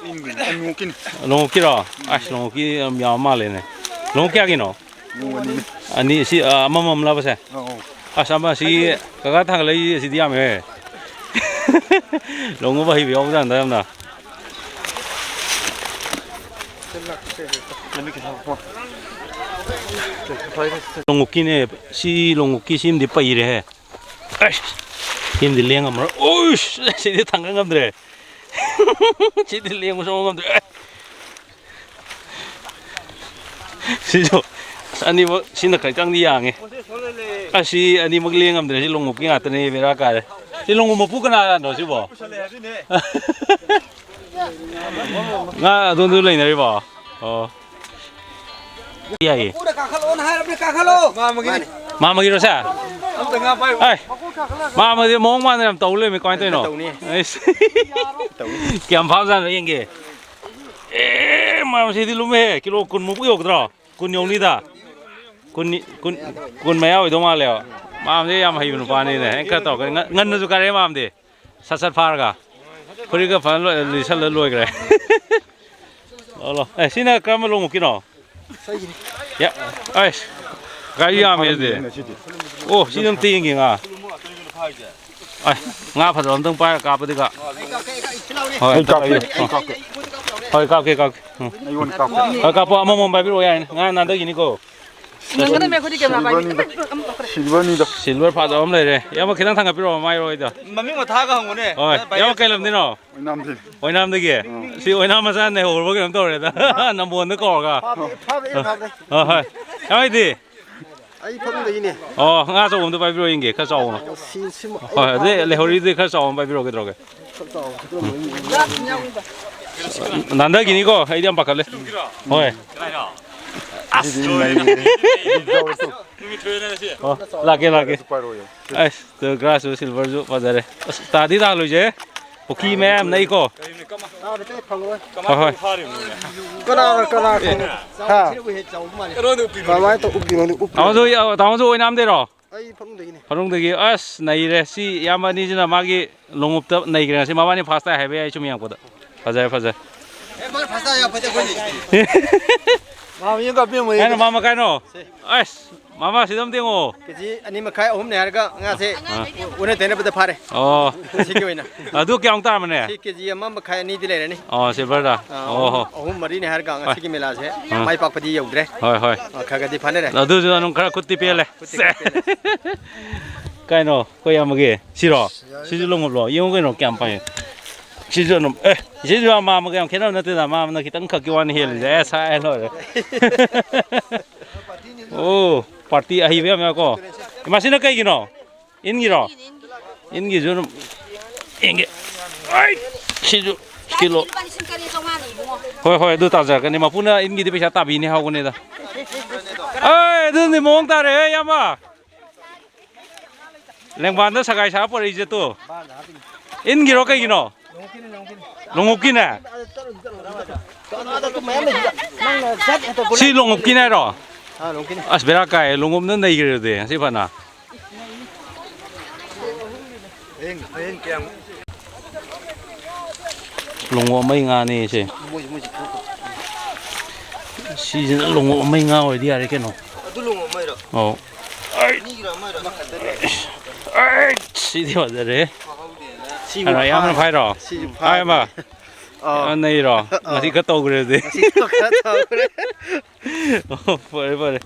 ꯏꯟꯒꯤꯅꯤ, ꯂꯣꯡꯎꯞꯀꯤꯅꯤ꯫ ꯂꯣꯡꯎꯞꯀꯤꯔꯣ? ꯑꯁ, ꯂꯣꯡꯎꯞꯀꯤ ꯌꯥꯝ ꯌꯥꯝ ꯃꯥꯜꯂꯦꯅꯦ꯫ ꯂꯣꯡꯎꯞ ꯀꯌꯥꯒꯤꯅꯣ? ꯂꯣꯡꯎꯞ ꯑꯅꯤꯅꯦ꯫ ꯑꯅꯤ, ꯁꯤ, ꯑ, ꯑꯃꯃꯝꯂꯕꯁꯦ? ꯑꯧ, ꯑꯧ꯫ ꯑꯁ, ꯑꯃ ꯁꯤ ꯀꯀꯥ ꯊꯥꯡꯒꯠꯂꯛꯏ, ꯁꯤꯗꯤ ꯌꯥꯝꯃꯦ꯫ ꯂꯣꯡꯎꯞ ꯑꯍꯩꯕ ꯌꯥꯎꯕꯖꯥꯠꯅꯤꯗ ꯌꯥꯝꯅ꯫ ꯂꯣꯡꯎꯞꯀꯤꯅꯦ, ꯁꯤ ꯂꯣꯡꯎꯞꯀꯤ ꯁꯤꯃꯗꯤ ꯄꯩꯔꯦꯍꯦ꯫ ꯑꯩꯁ! ꯁꯤꯃꯗꯤ ꯂꯦꯡꯉꯝꯃꯔꯣꯏ꯫ ꯎꯏꯁ! ꯁꯤꯗꯤ ꯊꯥꯡꯒꯠ ꯉꯝꯗ꯭ꯔꯦ꯫ ꯁꯤꯗꯤ ꯂꯦꯡꯕ ꯁꯨꯡꯉꯝ ꯉꯝꯗ꯭ꯔꯦ꯫ ꯑꯦ! ꯁꯤꯁꯨ ꯑꯅꯤꯃꯛ ꯁꯤꯅ ꯈꯤꯇꯪꯗꯤ ꯌꯥꯡꯉꯦ꯫ ꯑꯁꯤ ꯑꯅꯤꯃꯛ ꯂꯦꯡꯉꯝꯗ꯭ꯔꯦ꯫ ꯁꯤ ꯂꯣꯡꯎꯞꯀꯤ ꯉꯥꯛꯇꯅꯦ꯫ ꯕꯦꯔꯥ ꯀꯥꯔꯦ꯫ ꯁꯤ ꯂꯣꯡꯎꯞ ꯃꯄꯨ ꯀꯅꯥꯅꯣ ꯁꯤꯕꯣ? ꯉꯥ ꯑꯗꯣꯝꯗ ꯂꯩꯅꯔꯤꯕꯣ? ꯑꯣ꯫ ꯌꯥꯏꯌꯦ꯫ ꯄꯨꯔ ꯀꯥꯈꯠꯂꯛꯑꯣꯅ ꯍꯥꯏꯔꯕꯅꯤ, ꯀꯥꯈꯠꯂꯣ꯫ ꯃꯥꯃꯒꯤꯅꯤ꯫ ꯃꯥꯃꯒꯤꯔꯣ ꯁꯦ? ꯑꯝꯇ ꯉꯥ ꯄꯥꯏꯌꯨ꯫ ꯑꯩ, ꯃꯥꯃꯒꯤꯗꯤ ꯃꯑꯣꯡ ꯃꯥꯟꯗꯅ ꯌꯥꯝ ꯇꯧ ꯂꯩꯔꯝꯃꯤ꯫ ꯀꯃꯥꯏꯅ ꯇꯧꯔꯤꯅꯣ? ꯇꯧꯅꯤ꯫ ꯑꯩꯁ꯫ ꯇꯧꯅꯤ꯫ ꯀꯌꯥꯝ ꯐꯥꯕꯖꯥꯠꯅꯣ ꯌꯦꯡꯒꯦ꯫ ꯑꯦ, ꯃꯥꯃꯁꯤꯗꯤ ꯂꯨꯝꯃꯦꯍꯦ꯫ ꯀꯤꯂꯣ ꯀꯨꯟꯃꯨꯛ ꯌꯧꯒꯗ꯭ꯔꯣ? ꯀꯨꯟ ꯌꯧꯅꯤꯗ꯫ ꯀꯨꯟ, ꯀꯨꯟ, ꯀꯨꯟ ꯃꯌꯥ ꯑꯣꯏꯗꯧ ꯃꯥꯜꯂꯦꯕ꯫ ꯃꯥꯃꯗꯤ ꯌꯥꯝ ꯍꯩꯕ ꯅꯨꯄꯥꯅꯤꯅꯦ꯫ ꯑꯩꯅ ꯈꯔ ꯇꯧꯔꯛꯀꯅꯤ꯫ ꯉ-, ꯉꯟꯅꯁꯨ ꯀꯥꯔꯛꯑꯦ ꯃꯥꯃꯗꯤ꯫ ꯁꯠ ꯁꯠ ꯐꯥꯔꯒ꯫ ꯐꯨꯔꯤꯠꯀ ꯐꯖꯅ ꯂꯣꯏ-, ꯂꯤꯠꯁꯜꯂ ꯂꯣꯏꯈ꯭ꯔꯦ꯫ ꯂꯥꯛꯑꯣ, ꯂꯥꯛꯑꯣ꯫ ꯑꯦ, ꯁꯤꯅ ꯀꯔꯝꯕ ꯂꯣꯡꯎꯞꯀꯤꯅꯣ? ꯌꯥ-, ꯑꯩꯁ, ꯀꯥꯏ ꯌꯥꯝꯃꯦ ꯑꯗꯨꯗꯤ꯫ ꯑꯣ, ꯁꯤ ꯑꯗꯨꯝ ꯇꯦꯡꯒꯤ ꯉꯥ꯫ ꯑꯩ, ꯉꯥ ꯐꯖꯕ ꯑꯝꯇꯪ ꯄꯥꯏꯔ ꯀꯥꯞꯄꯗꯤ ꯀꯥ-, ꯍꯣꯏ, ꯑꯩ ꯀꯥꯞꯀꯦ, ꯑꯩ ꯀꯥꯞꯀꯦ꯫ ꯍꯣꯏ, ꯀꯥꯞꯀꯦ, ꯀꯥꯞꯀꯦ꯫ ꯎꯝ꯫ ꯑꯩꯉꯣꯟꯗ ꯀꯥꯞꯀꯦ꯫ ꯍꯣꯏ, ꯀꯥꯞꯄꯣ, ꯑꯃꯃꯝ ꯄꯥꯏꯕꯤꯔꯛꯑꯣ ꯌꯥꯏꯅꯦ꯫ ꯉꯥ ꯅꯥꯟꯊꯈꯤꯅꯤꯀꯣ꯫ ꯌꯦꯡꯒꯗꯕꯅꯦ ꯑꯩꯈꯣꯏꯗꯤ camera ꯄꯥꯏꯕꯤ꯫ ꯁꯤꯜꯚꯔꯅꯤꯗ꯫ ꯁꯤꯜꯚꯔ ꯐꯖꯕ ꯑꯃ ꯂꯩꯔꯦ꯫ ꯏꯌꯥꯝꯕ ꯈꯤꯇꯪ ꯊꯥꯡꯒꯠꯄꯤꯔꯛꯑꯣ ꯃꯃꯥꯏꯔꯣꯏꯗ꯫ ꯃꯃꯤꯡ ꯃꯊꯥꯒ ꯍꯪꯉꯨꯅꯦ꯫ ꯍꯣꯏ꯫ ꯚꯥꯏ, ꯏꯌꯥꯝꯕ ꯀꯩ ꯂꯝꯗꯩꯅꯣ? ꯑꯣꯏꯅꯥꯝꯗꯩꯅꯦ꯫ ꯑꯣꯏꯅꯥꯝꯗꯒꯤ? ꯎꯝ꯫ ꯁꯤ ꯑꯣꯏꯅꯥꯝ ꯃꯆꯥ ꯅꯩꯍꯧꯔꯕ ꯀꯩꯅꯣꯝ ꯇꯧꯔꯦꯗ꯫ ꯅꯝꯕꯣꯟꯗ ꯀꯧꯔꯒ꯫ ꯐꯥꯕꯗꯤ, ꯐꯥꯕꯗꯤ, ꯐꯥꯕꯗꯤ꯫ ꯑ, ꯍꯣꯏ꯫ ꯏꯌꯥꯝꯕꯗꯤ? ꯑꯩ ꯐꯃꯨꯡꯗꯒꯤꯅꯦ꯫ ꯑꯣ, ꯉꯥ ꯑꯆꯧꯕ ꯑꯃꯗ ꯄꯥꯏꯕꯤꯔꯛꯑꯣ ꯌꯦꯡꯒꯦ, ꯈꯔ ꯆꯥꯎꯕ ꯑꯃ꯫ ꯁꯤ, ꯁꯤꯃ ꯑꯩ ꯍꯣꯏ, ꯑꯗꯨꯗꯩ ꯐꯃꯨꯡꯗꯒꯤ ꯂꯩꯍꯧꯔꯤꯗꯨꯗꯤ ꯈꯔ ꯆꯥꯎꯕ ꯑꯃ ꯄꯥꯏꯕꯤꯔꯛꯑꯣ, ꯀꯩꯗꯧꯔꯒꯦ? ꯈꯔ ꯆꯥꯎꯕ ꯁꯤ ꯄꯤꯔꯝꯃꯣ꯫ ꯅꯥꯟꯊꯈꯤꯅꯤꯀꯣ, ꯑꯩꯗꯤ ꯌꯥꯝ ꯄꯥꯈꯠꯂꯦ꯫ ꯍꯣꯏ꯫ ꯑꯁ, ꯑꯗꯨꯗꯤ ꯂꯣꯏꯔꯦ꯫ ꯅꯩꯔꯦ꯫ ꯑꯣ, ꯂꯥꯛꯀꯦ, ꯂꯥꯛꯀꯦ꯫ ꯄꯥꯏꯔꯛꯑꯣ ꯌꯦꯡꯉꯣ꯫ ꯑꯁ, ꯒ꯭ꯔꯥꯁꯁꯨ ꯁꯤꯜꯚꯔꯁꯨ ꯐꯖꯔꯦ꯫ ꯑꯁ, ꯇꯥꯗꯤ ꯇꯥꯍꯜꯂꯣꯏꯁꯦ꯫ ꯄꯨꯈ꯭ꯔꯤ ꯃꯌꯥꯝ ꯅꯛꯏꯀꯣ꯫ ꯇꯥꯗꯦ, ꯐꯪꯉꯣꯏ꯫ ꯍꯣꯏ, ꯍꯣꯏ꯫ ꯀꯅꯥꯅ, ꯀꯅꯥ ꯈꯪꯕ? ꯍꯥ? ꯀꯃꯥꯏꯅ ꯇꯧ-, ꯎꯞꯄꯤꯅꯣꯅꯦ, ꯎꯞꯄꯤꯅꯣ꯫ ꯇꯥꯃꯣꯁꯨ, ꯇꯥꯃꯣꯁꯨ ꯑꯣꯏꯅꯥꯝꯗꯩꯔꯣ? ꯑꯩ ꯐꯃꯨꯡꯗꯒꯤꯅꯦ꯫ ꯐꯃꯨꯡꯗꯒꯤ꯫ ꯑꯁ, ꯅꯩꯔꯦ꯫ ꯁꯤ ꯏꯌꯥꯝꯕ ꯑꯅꯤꯁꯤꯅ ꯃꯥꯒꯤ ꯂꯣꯡꯎꯞꯇ ꯅꯩꯈ꯭ꯔꯦ ꯉꯁꯤ꯫ ꯃꯕꯥꯅꯤ ꯐꯥꯔꯁ ꯇꯥꯏ ꯍꯥꯏꯕ ꯌꯥꯏ, ꯁꯨꯝ ꯌꯦꯡꯉꯛꯄꯗ꯫ ꯐꯖꯔꯦ, ꯐꯖꯔꯦ꯫ ꯑꯦ, ꯃꯥ ꯐꯥꯔꯁ ꯇꯥꯏ ꯌꯥꯎ ꯐꯖꯩ ꯑꯩꯈꯣꯏꯅꯤ꯫ ꯃꯥ ꯃꯤ ꯑꯃ ꯀꯥꯞꯄꯤꯔꯝꯃꯣ꯫ ꯀꯥꯏꯅꯣ, ꯃꯥꯃ ꯀꯥꯏꯅꯣ? ꯁꯦ꯫ ꯑꯁ, ꯃꯥꯃ ꯁꯤꯗ ꯑꯝꯇ ꯌꯦꯡꯉꯣ꯫ ꯀꯦꯖꯤ ꯑꯅꯤ ꯃꯈꯥꯏ, ꯑꯍꯨꯝꯅꯦ ꯍꯥꯏꯔꯒ ꯉꯥꯁꯦ ꯑꯥ꯫ ꯑꯣꯟꯅ ꯇꯩꯅꯕꯗ ꯐꯥꯔꯦ꯫ ꯑꯣ꯫ ꯉꯁꯤꯒꯤ ꯑꯣꯏꯅ꯫ ꯑꯗꯨ ꯀꯌꯥꯃꯨꯛ ꯇꯥꯔꯝꯃꯅꯦ? ꯁꯤ ꯀꯦꯖꯤ ꯑꯃ ꯃꯈꯥꯏ, ꯑꯅꯤꯗꯤ ꯂꯩꯔꯅꯤ꯫ ꯑꯣ, ꯁꯤꯜꯚꯔꯗ? ꯑꯥ, ꯑꯣ ꯑꯍꯨꯝ, ꯍꯣ꯫ ꯑꯍꯨꯝ ꯃꯔꯤꯅꯦ ꯍꯥꯏꯔꯒ ꯍꯣꯏ꯫ ꯉꯁꯤꯒꯤ ꯃꯦꯂꯥꯁꯦ ꯑꯥ꯫ ꯃꯥꯏ ꯄꯥꯛꯄꯗꯤ ꯌꯧꯗ꯭ꯔꯦ꯫ ꯍꯣꯏ, ꯍꯣꯏ꯫ ꯑꯥ, ꯈꯔ ꯈꯔꯗꯤ ꯐꯥꯅꯔꯦ꯫ ꯑꯗꯨꯁꯨ ꯑꯗꯨꯝ ꯈꯔ ꯈꯨꯠꯇꯤ ꯄꯦꯜꯂꯦ꯫ ꯈꯨꯠꯇꯤ ꯈꯔ ꯄꯦꯜꯂꯦ꯫ ꯀꯥꯏꯅꯣ, ꯑꯩꯈꯣꯏ ꯏꯌꯥꯝꯕꯒꯤ? ꯁꯤꯔꯣ? ꯁꯤꯁꯨ ꯂꯣꯡꯎꯞꯂꯣ? ꯌꯦꯡꯉꯨ ꯀꯩꯅꯣ, ꯀꯌꯥꯝ ꯐꯩ꯫ ꯁꯤꯁꯨ ꯑꯗꯨꯝ, ꯑꯦ, ꯁꯤꯁꯨ ꯌꯥꯝ ꯃꯥꯝꯃꯒ ꯌꯥꯝ ꯈꯦꯠꯅꯕ ꯅꯠꯇꯦꯗ꯫ ꯃꯥꯝꯃꯅ ꯈꯤꯇꯪ ꯈꯛꯀꯤ ꯋꯥꯅꯤ ꯍꯦꯜꯂꯤꯁꯦ꯫ ꯑꯦ, ꯁꯥꯏ ꯂꯣꯏꯔꯦ꯫ ꯑꯣ, ꯄꯥꯔꯇꯤ ꯑꯍꯩꯕ ꯌꯥꯝ ꯌꯥꯎꯀꯣ꯫ ꯃꯁꯤꯅ ꯀꯩꯒꯤꯅꯣ? ꯏꯟꯒꯤꯔꯣ? ꯏꯟꯒꯤꯁꯨ ꯑꯗꯨꯝ ꯌꯦꯡꯒꯦ꯫ ꯑꯩ, ꯁꯤꯁꯨ ꯀꯤꯂꯣ꯫ ꯂꯨꯄꯥ ꯂꯤꯁꯤꯡ ꯇꯔꯦꯠ ꯆꯥꯝꯃꯉꯥꯅꯤ ꯏꯕꯨꯡꯉꯣ꯫ ꯍꯣꯏ, ꯍꯣꯏ, ꯑꯗꯨ ꯇꯥꯖꯔꯛꯀꯅꯤ꯫ ꯃꯄꯨꯅ ꯏꯟꯒꯤꯗꯤ ꯄꯩꯁꯥ ꯇꯥꯕꯤꯅꯤ ꯍꯥꯏꯍꯧꯕꯅꯤꯗ꯫ ꯑꯦ, ꯑꯗꯨꯗꯤ ꯃꯑꯣꯡ ꯇꯥꯔꯦꯍꯦ, ꯏꯌꯥꯝꯕ꯫ ꯂꯦꯡꯕꯥꯟꯗ ꯁꯒꯥꯏ ꯁꯥꯔ ꯄꯣꯔꯛꯏꯁꯦ ꯇꯨ꯫ ꯏꯟꯒꯤꯔꯣ ꯀꯩꯒꯤꯅꯣ? ꯂꯣꯡꯎꯞꯀꯤꯅꯦ꯫ ꯁꯤ ꯂꯣꯡꯎꯞꯀꯤꯅꯦ ꯍꯥꯏꯔꯣ? ꯑꯥ, ꯂꯣꯡꯎꯞꯀꯤꯅꯦ꯫ ꯑꯁ, ꯕꯦꯔꯥ ꯀꯥꯏ꯫ ꯂꯣꯡꯎꯞꯅ ꯅꯩꯈ꯭ꯔꯦꯗꯤ ꯉꯁꯤ ꯐꯅ꯫ ꯂꯣꯡꯎꯞ ꯑꯃꯒꯤ ꯉꯥꯅꯦ ꯁꯦ꯫ ꯁꯤꯁꯤꯅ ꯂꯣꯡꯎꯞ ꯑꯃꯒꯤ ꯉꯥ ꯑꯣꯏꯔꯗꯤ ꯌꯥꯔꯦ ꯀꯩꯅꯣ꯫ ꯑꯗꯨ ꯂꯣꯡꯎꯞ ꯑꯃꯒꯤꯔꯣ? ꯑꯧ꯫ ꯑꯅꯤꯒꯤꯔꯣ ꯑꯃꯒꯤꯔꯣ? ꯑꯩ, ꯁꯤꯗꯤ ꯐꯖꯔꯦ꯫ ꯁꯤꯕꯨ ꯀꯩꯅꯣ, ꯏꯌꯥꯝꯕꯅ ꯐꯥꯏ-, ꯐꯥꯏꯔꯣ? ꯁꯤꯁꯨ ꯐꯥꯏ꯫ ꯐꯥꯏ ꯑꯃ? ꯑꯥ꯫ ꯌꯥꯝ ꯅꯩꯔꯣ? ꯑꯥ꯫ ꯉꯁꯤ ꯈꯔ ꯇꯧꯈ꯭ꯔꯦ ꯑꯗꯨꯗꯤ꯫ ꯉꯁꯤ ꯈꯔ ꯇꯧꯈ꯭ꯔꯦ꯫ ꯑꯣ, ꯐꯔꯦ, ꯐꯔꯦ꯫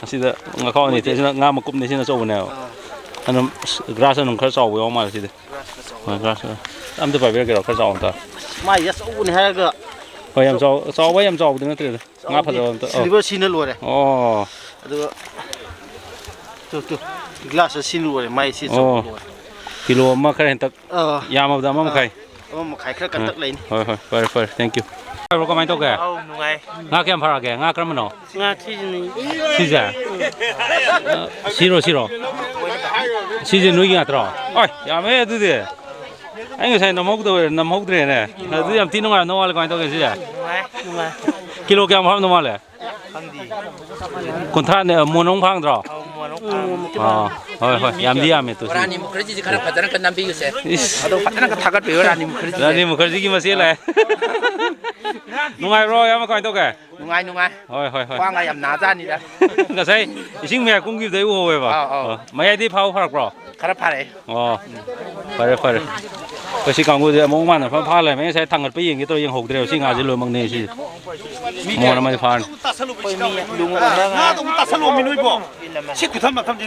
ꯑꯁꯤꯗ ꯉꯥꯈꯥꯎ ꯑꯅꯤ ꯃꯣꯏꯗꯤ ꯊꯦꯠ-, ꯁꯤꯅ ꯉꯥ ꯃꯀꯨꯞꯅꯦ, ꯁꯤꯅ ꯑꯆꯧꯕꯅꯦꯕ꯫ ꯑꯥ꯫ ꯑꯗꯨꯝ ꯒ꯭ꯔꯥꯁ ꯑꯗꯨꯝ ꯈꯔ ꯆꯥꯎꯕ ꯌꯥꯎ ꯃꯥꯜꯂꯦ ꯁꯤꯗꯤ꯫ ꯒ꯭ꯔꯥꯁ ꯈꯔ ꯆꯥꯎꯕ꯫ ꯍꯣꯏ, ꯒ꯭ꯔꯥꯁ ꯈꯔ꯫ ꯑꯝꯇ ꯄꯥꯏꯕꯤꯔꯛꯀꯦꯔꯣ? ꯈꯔ ꯆꯥꯎꯕ ꯑꯝꯇ꯫ ꯃꯥꯏꯁꯦ ꯑꯆꯧꯕꯅꯦ ꯍꯥꯏꯔꯒ꯫ ꯍꯣꯏ, ꯌꯥꯝ ꯆꯥꯎ-, ꯆꯥꯎꯕ ꯌꯥꯝ ꯆꯥꯎꯕꯗꯤ ꯅꯠꯇ꯭ꯔꯦꯗ꯫ ꯉꯥ ꯆꯥꯎꯗꯦ꯫ ꯐꯖꯕ ꯑꯝꯇ꯫ ꯑꯧ꯫ ꯁꯤꯜꯚꯔ ꯁꯤꯅ ꯂꯣꯏꯔꯦ꯫ ꯑꯣ꯫ ꯑꯗꯨꯒ ꯒ꯭ꯂꯥꯁ ꯑꯁꯤ ꯂꯣꯏꯔꯦ, ꯃꯥꯏ ꯁꯤ ꯑꯣ꯫ ꯆꯧꯕ ꯂꯣꯏꯔꯦ꯫ ꯀꯤꯂꯣ ꯑꯃ ꯈꯔ ꯍꯦꯟꯇꯛ ꯑꯥ꯫ ꯌꯥꯝꯃꯕꯗ ꯑꯃ ꯑꯥ꯫ ꯃꯈꯥꯏ꯫ ꯑꯃ ꯃꯈꯥꯏ ꯈꯔ ꯀꯟꯇꯛ ꯂꯩꯅꯤ꯫ ꯍꯣꯏ, ꯍꯣꯏ, ꯐꯔꯦ, ꯐꯔꯦ, thank you꯫ ꯕ꯭ꯔꯣ, ꯀꯃꯥꯏꯅ ꯇꯧꯒꯦ? ꯑꯧ, ꯅꯨꯡꯉꯥꯏ꯫ ꯉꯥ ꯀꯌꯥꯝ ꯐꯔꯛꯑꯒꯦ? ꯉꯥ ꯀꯔꯝꯕꯅꯣ? ꯉꯥ ꯁꯤꯁꯤꯅꯤ꯫ ꯁꯤꯁꯦ? ꯑ, ꯁꯤꯔꯣ, ꯁꯤꯔꯣ? ꯁꯤꯁꯦ ꯅꯣꯏꯒꯤ ꯉꯥꯛꯇ꯭ꯔꯣ? ꯑꯣꯏ, ꯌꯥꯝꯃꯦ ꯑꯗꯨꯗꯤ꯫ ꯑꯩ ꯉꯁꯥꯏ ꯅꯝꯍꯧꯗꯕ-, ꯅꯝꯍꯧꯗ꯭ꯔꯦꯅꯦ꯫ ꯑꯗꯨꯗꯤ ꯌꯥꯝ ꯊꯤ ꯅꯨꯡꯉꯥꯏꯔꯝꯗꯧ ꯃꯥꯜꯂꯦ꯫ ꯀꯃꯥꯏꯅ ꯇꯧꯒꯦ ꯁꯤꯁꯦ? ꯅꯨꯡꯉꯥꯏ, ꯅꯨꯡꯉꯥꯏ꯫ ꯀꯤꯂꯣ ꯀꯌꯥꯝ ꯐꯥꯔꯝꯗꯧ ꯃꯥꯜꯂꯦ? ꯈꯪꯗꯦ꯫ ꯀꯨꯟꯊ꯭ꯔꯥꯅꯦ, ꯃꯣꯟ ꯑꯃꯨꯛ ꯐꯥꯔꯝꯗ꯭ꯔꯣ? ꯑꯧ, ꯃꯣꯟ ꯑꯃꯨꯛ ꯐꯥꯔꯝꯗ꯭ꯔꯣ? ꯑꯥ, ꯍꯣꯏ, ꯍꯣꯏ, ꯌꯥꯝꯗꯤ ꯌꯥꯝꯃꯦ ꯇꯨ ꯁꯤ꯫ ꯔꯥꯅꯤ ꯃꯨꯈꯔꯖꯤꯁꯦ ꯈꯔ ꯐꯖꯅ ꯈꯔ ꯅꯝꯕꯤꯌꯨꯁꯦ꯫ ꯏꯁ꯫ ꯑꯗꯣ ꯐꯖꯅ ꯈꯔ ꯊꯥꯒꯠꯄꯤꯌꯨ, ꯔꯥꯅꯤ ꯃꯨꯈꯔꯖꯤꯁꯦ꯫ ꯔꯥꯅꯤ ꯃꯨꯈꯔꯖꯤꯒꯤ ꯃꯆꯦ ꯂꯥꯛꯑꯦ꯫ ꯅꯨꯡꯉꯥꯏꯕ꯭ꯔꯣ, ꯏꯌꯥꯝꯕ, ꯀꯃꯥꯏꯅ ꯇꯧꯒꯦ? ꯅꯨꯡꯉꯥꯏ, ꯅꯨꯡꯉꯥꯏ꯫ ꯍꯣꯏ, ꯍꯣꯏ, ꯍꯣꯏ꯫ ꯈ꯭ꯋꯥꯡꯒ ꯌꯥꯝ ꯅꯥꯖꯥꯠꯅꯤꯗ꯫ ꯉꯁꯥꯏ ꯏꯁꯤꯡ ꯃꯌꯥꯏ ꯀꯨꯝꯈꯤꯕꯗꯩ ꯎꯍꯧꯋꯦꯕ꯫ ꯑꯧ, ꯑꯧ꯫ ꯑꯣ, ꯃꯌꯥꯏꯗꯤ ꯐꯥꯕ ꯐꯔꯛꯄ꯭ꯔꯣ? ꯈꯔ ꯐꯔꯛꯑꯦ꯫ ꯑꯣ, ꯐꯔꯦ, ꯐꯔꯦ꯫ ꯑꯩꯈꯣꯏ ꯁꯤ ꯀꯥꯡꯕꯨꯁꯦ ꯃꯑꯣꯡ ꯃꯥꯟꯗꯅ ꯐꯖꯅ ꯐꯥ ꯂꯩꯔꯝꯃꯦ꯫ ꯉꯁꯥꯏ ꯊꯥꯡꯒꯠꯄ ꯌꯦꯡꯒꯦ ꯇꯧꯔ ꯌꯦꯡꯍꯧꯗ꯭ꯔꯦꯕ꯫ ꯁꯤ ꯉꯥꯁꯦ ꯂꯣꯏꯅꯃꯛꯅꯦ ꯁꯤ꯫ ꯃꯣꯟ ꯑꯃꯗꯤ ꯐꯥꯔꯅꯤ꯫ ꯉꯥꯗꯣ ꯑꯃꯨꯛ ꯇꯥꯁꯜꯂꯣꯃꯤ ꯅꯣꯏꯕꯣ꯫ ꯁꯤ ꯈꯨꯊꯝ ꯃꯊꯝꯁꯤ꯫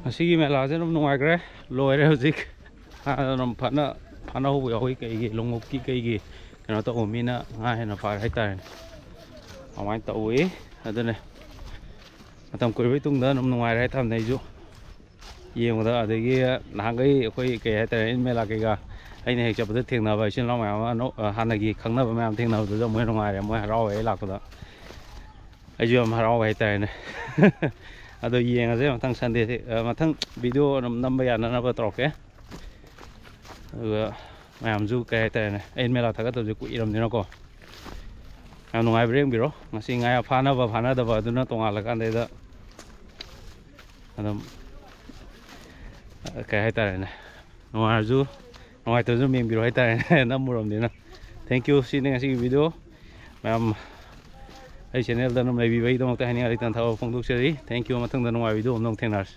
ꯉꯁꯤꯒꯤ ꯃꯦꯂꯥꯁꯦ ꯑꯗꯨꯝ ꯅꯨꯡꯉꯥꯏꯈ꯭ꯔꯦ, ꯂꯣꯏꯔꯦ ꯍꯧꯖꯤꯛ꯫ ꯑꯗꯨꯝ ꯐꯅ, ꯐꯥꯅꯍꯧꯕ ꯌꯥꯎꯏ, ꯀꯩꯒꯤ ꯂꯣꯡꯎꯞꯀꯤ ꯀꯩꯒꯤ ꯀꯩꯅꯣ ꯇꯧꯕ ꯃꯤꯅ ꯉꯥ ꯍꯦꯟꯅ ꯐꯥꯔꯦ ꯍꯥꯏꯇꯥꯔꯦꯅꯦ꯫ ꯑꯗꯨꯃꯥꯏꯅ ꯇꯧꯏ꯫ ꯑꯗꯨꯅꯦ ꯃꯇꯝ ꯀꯨꯏꯔꯕꯩ ꯇꯨꯡꯗ ꯑꯗꯨꯝ ꯅꯨꯡꯉꯥꯏꯔꯦ ꯍꯥꯏꯇꯥꯔꯦꯅꯦ꯫ ꯑꯩꯁꯨ ꯌꯦꯡꯕꯗ, ꯑꯗꯒꯤ ꯅꯍꯥꯟꯈꯩ ꯑꯩꯈꯣꯏ ꯀꯩ ꯍꯥꯏꯇꯥꯔꯦ, ꯏꯟ ꯃꯦꯂꯥ ꯀꯩꯀꯥ ꯑꯩꯅ ꯍꯦꯛ ꯆꯠꯄꯗ ꯊꯦꯡꯅꯕ ꯏꯆꯤꯜ ꯏꯅꯥꯎ ꯃꯌꯥꯝ ꯑꯃ ꯑꯅꯧ-, ꯍꯥꯟꯅꯒꯤ ꯈꯪꯅꯕ ꯃꯌꯥꯝ ꯊꯦꯡꯅꯕꯗꯨꯗ ꯃꯣꯏ ꯅꯨꯡꯉꯥꯏꯔꯦ, ꯃꯣꯏ ꯍꯔꯥꯎꯋꯦ ꯑꯩ ꯂꯥꯛꯄꯗ꯫ ꯑꯩꯁꯨ ꯌꯥꯝ ꯍꯔꯥꯎꯋꯦ ꯍꯥꯏꯇꯥꯔꯦꯅꯦ꯫ ꯑꯗꯣ ꯌꯦꯡꯉꯁꯦ ꯃꯊꯪ ꯁꯟꯗꯦꯗꯤ, ꯑ, ꯃꯊꯪ ꯚꯤꯗꯤꯑꯣ ꯑꯗꯨꯝ ꯅꯝꯕ ꯌꯥꯅꯅꯕ ꯇꯧꯔꯛꯀꯦ꯫ ꯑꯗꯨꯒ ꯃꯌꯥꯝꯁꯨ ꯀꯩ ꯍꯥꯏꯇꯥꯔꯦꯅꯦ, ꯑꯩ ꯃꯦꯂꯥ ꯊꯥꯒꯠꯇꯕꯁꯦ ꯀꯨꯏꯔꯕꯅꯤꯅꯀꯣ꯫ ꯌꯥꯝ ꯅꯨꯡꯉꯥꯏꯕ꯭ꯔꯥ ꯌꯦꯡꯕꯤꯔꯣ꯫ ꯉꯁꯤ ꯉꯥ ꯐꯥꯅꯕ ꯐꯥꯅꯗꯕ ꯑꯗꯨꯅ ꯇꯣꯉꯥꯜꯂꯀꯥꯟꯗ ꯑꯗꯨꯝ, ꯑ, ꯀꯩ ꯍꯥꯏꯇꯥꯔꯦꯅꯦ, ꯅꯨꯡꯉꯥꯏꯔꯁꯨ ꯅꯨꯡꯉꯥꯏꯇ꯭ꯔꯁꯨ ꯑꯗꯨꯝ ꯌꯦꯡꯕꯤꯔꯣ ꯍꯥꯏꯇꯥꯔꯦꯅꯦ꯫ ꯅꯝꯃꯨꯔꯕꯅꯤꯅ꯫ Thank you꯫ ꯁꯤꯅꯤ ꯉꯁꯤꯒꯤ ꯚꯤꯗꯤꯑꯣ꯫ ꯃꯌꯥꯝ ꯑꯩ ꯆꯦꯅꯦꯜꯗ ꯑꯗꯨꯝ ꯂꯩꯕꯤꯕꯒꯤꯗꯃꯛꯇ ꯍꯥꯏꯅꯤꯡꯉꯥꯏ ꯂꯩꯇꯅ ꯊꯥꯒꯠꯄ ꯐꯣꯡꯗꯣꯛꯆꯔꯤ꯫ Thank you꯫ ꯃꯊꯪꯗ ꯅꯨꯡꯉꯥꯏꯕ ꯚꯤꯗꯤꯑꯣ ꯑꯃꯗ ꯑꯃꯨꯛ ꯊꯦꯡꯅꯔꯁꯤ꯫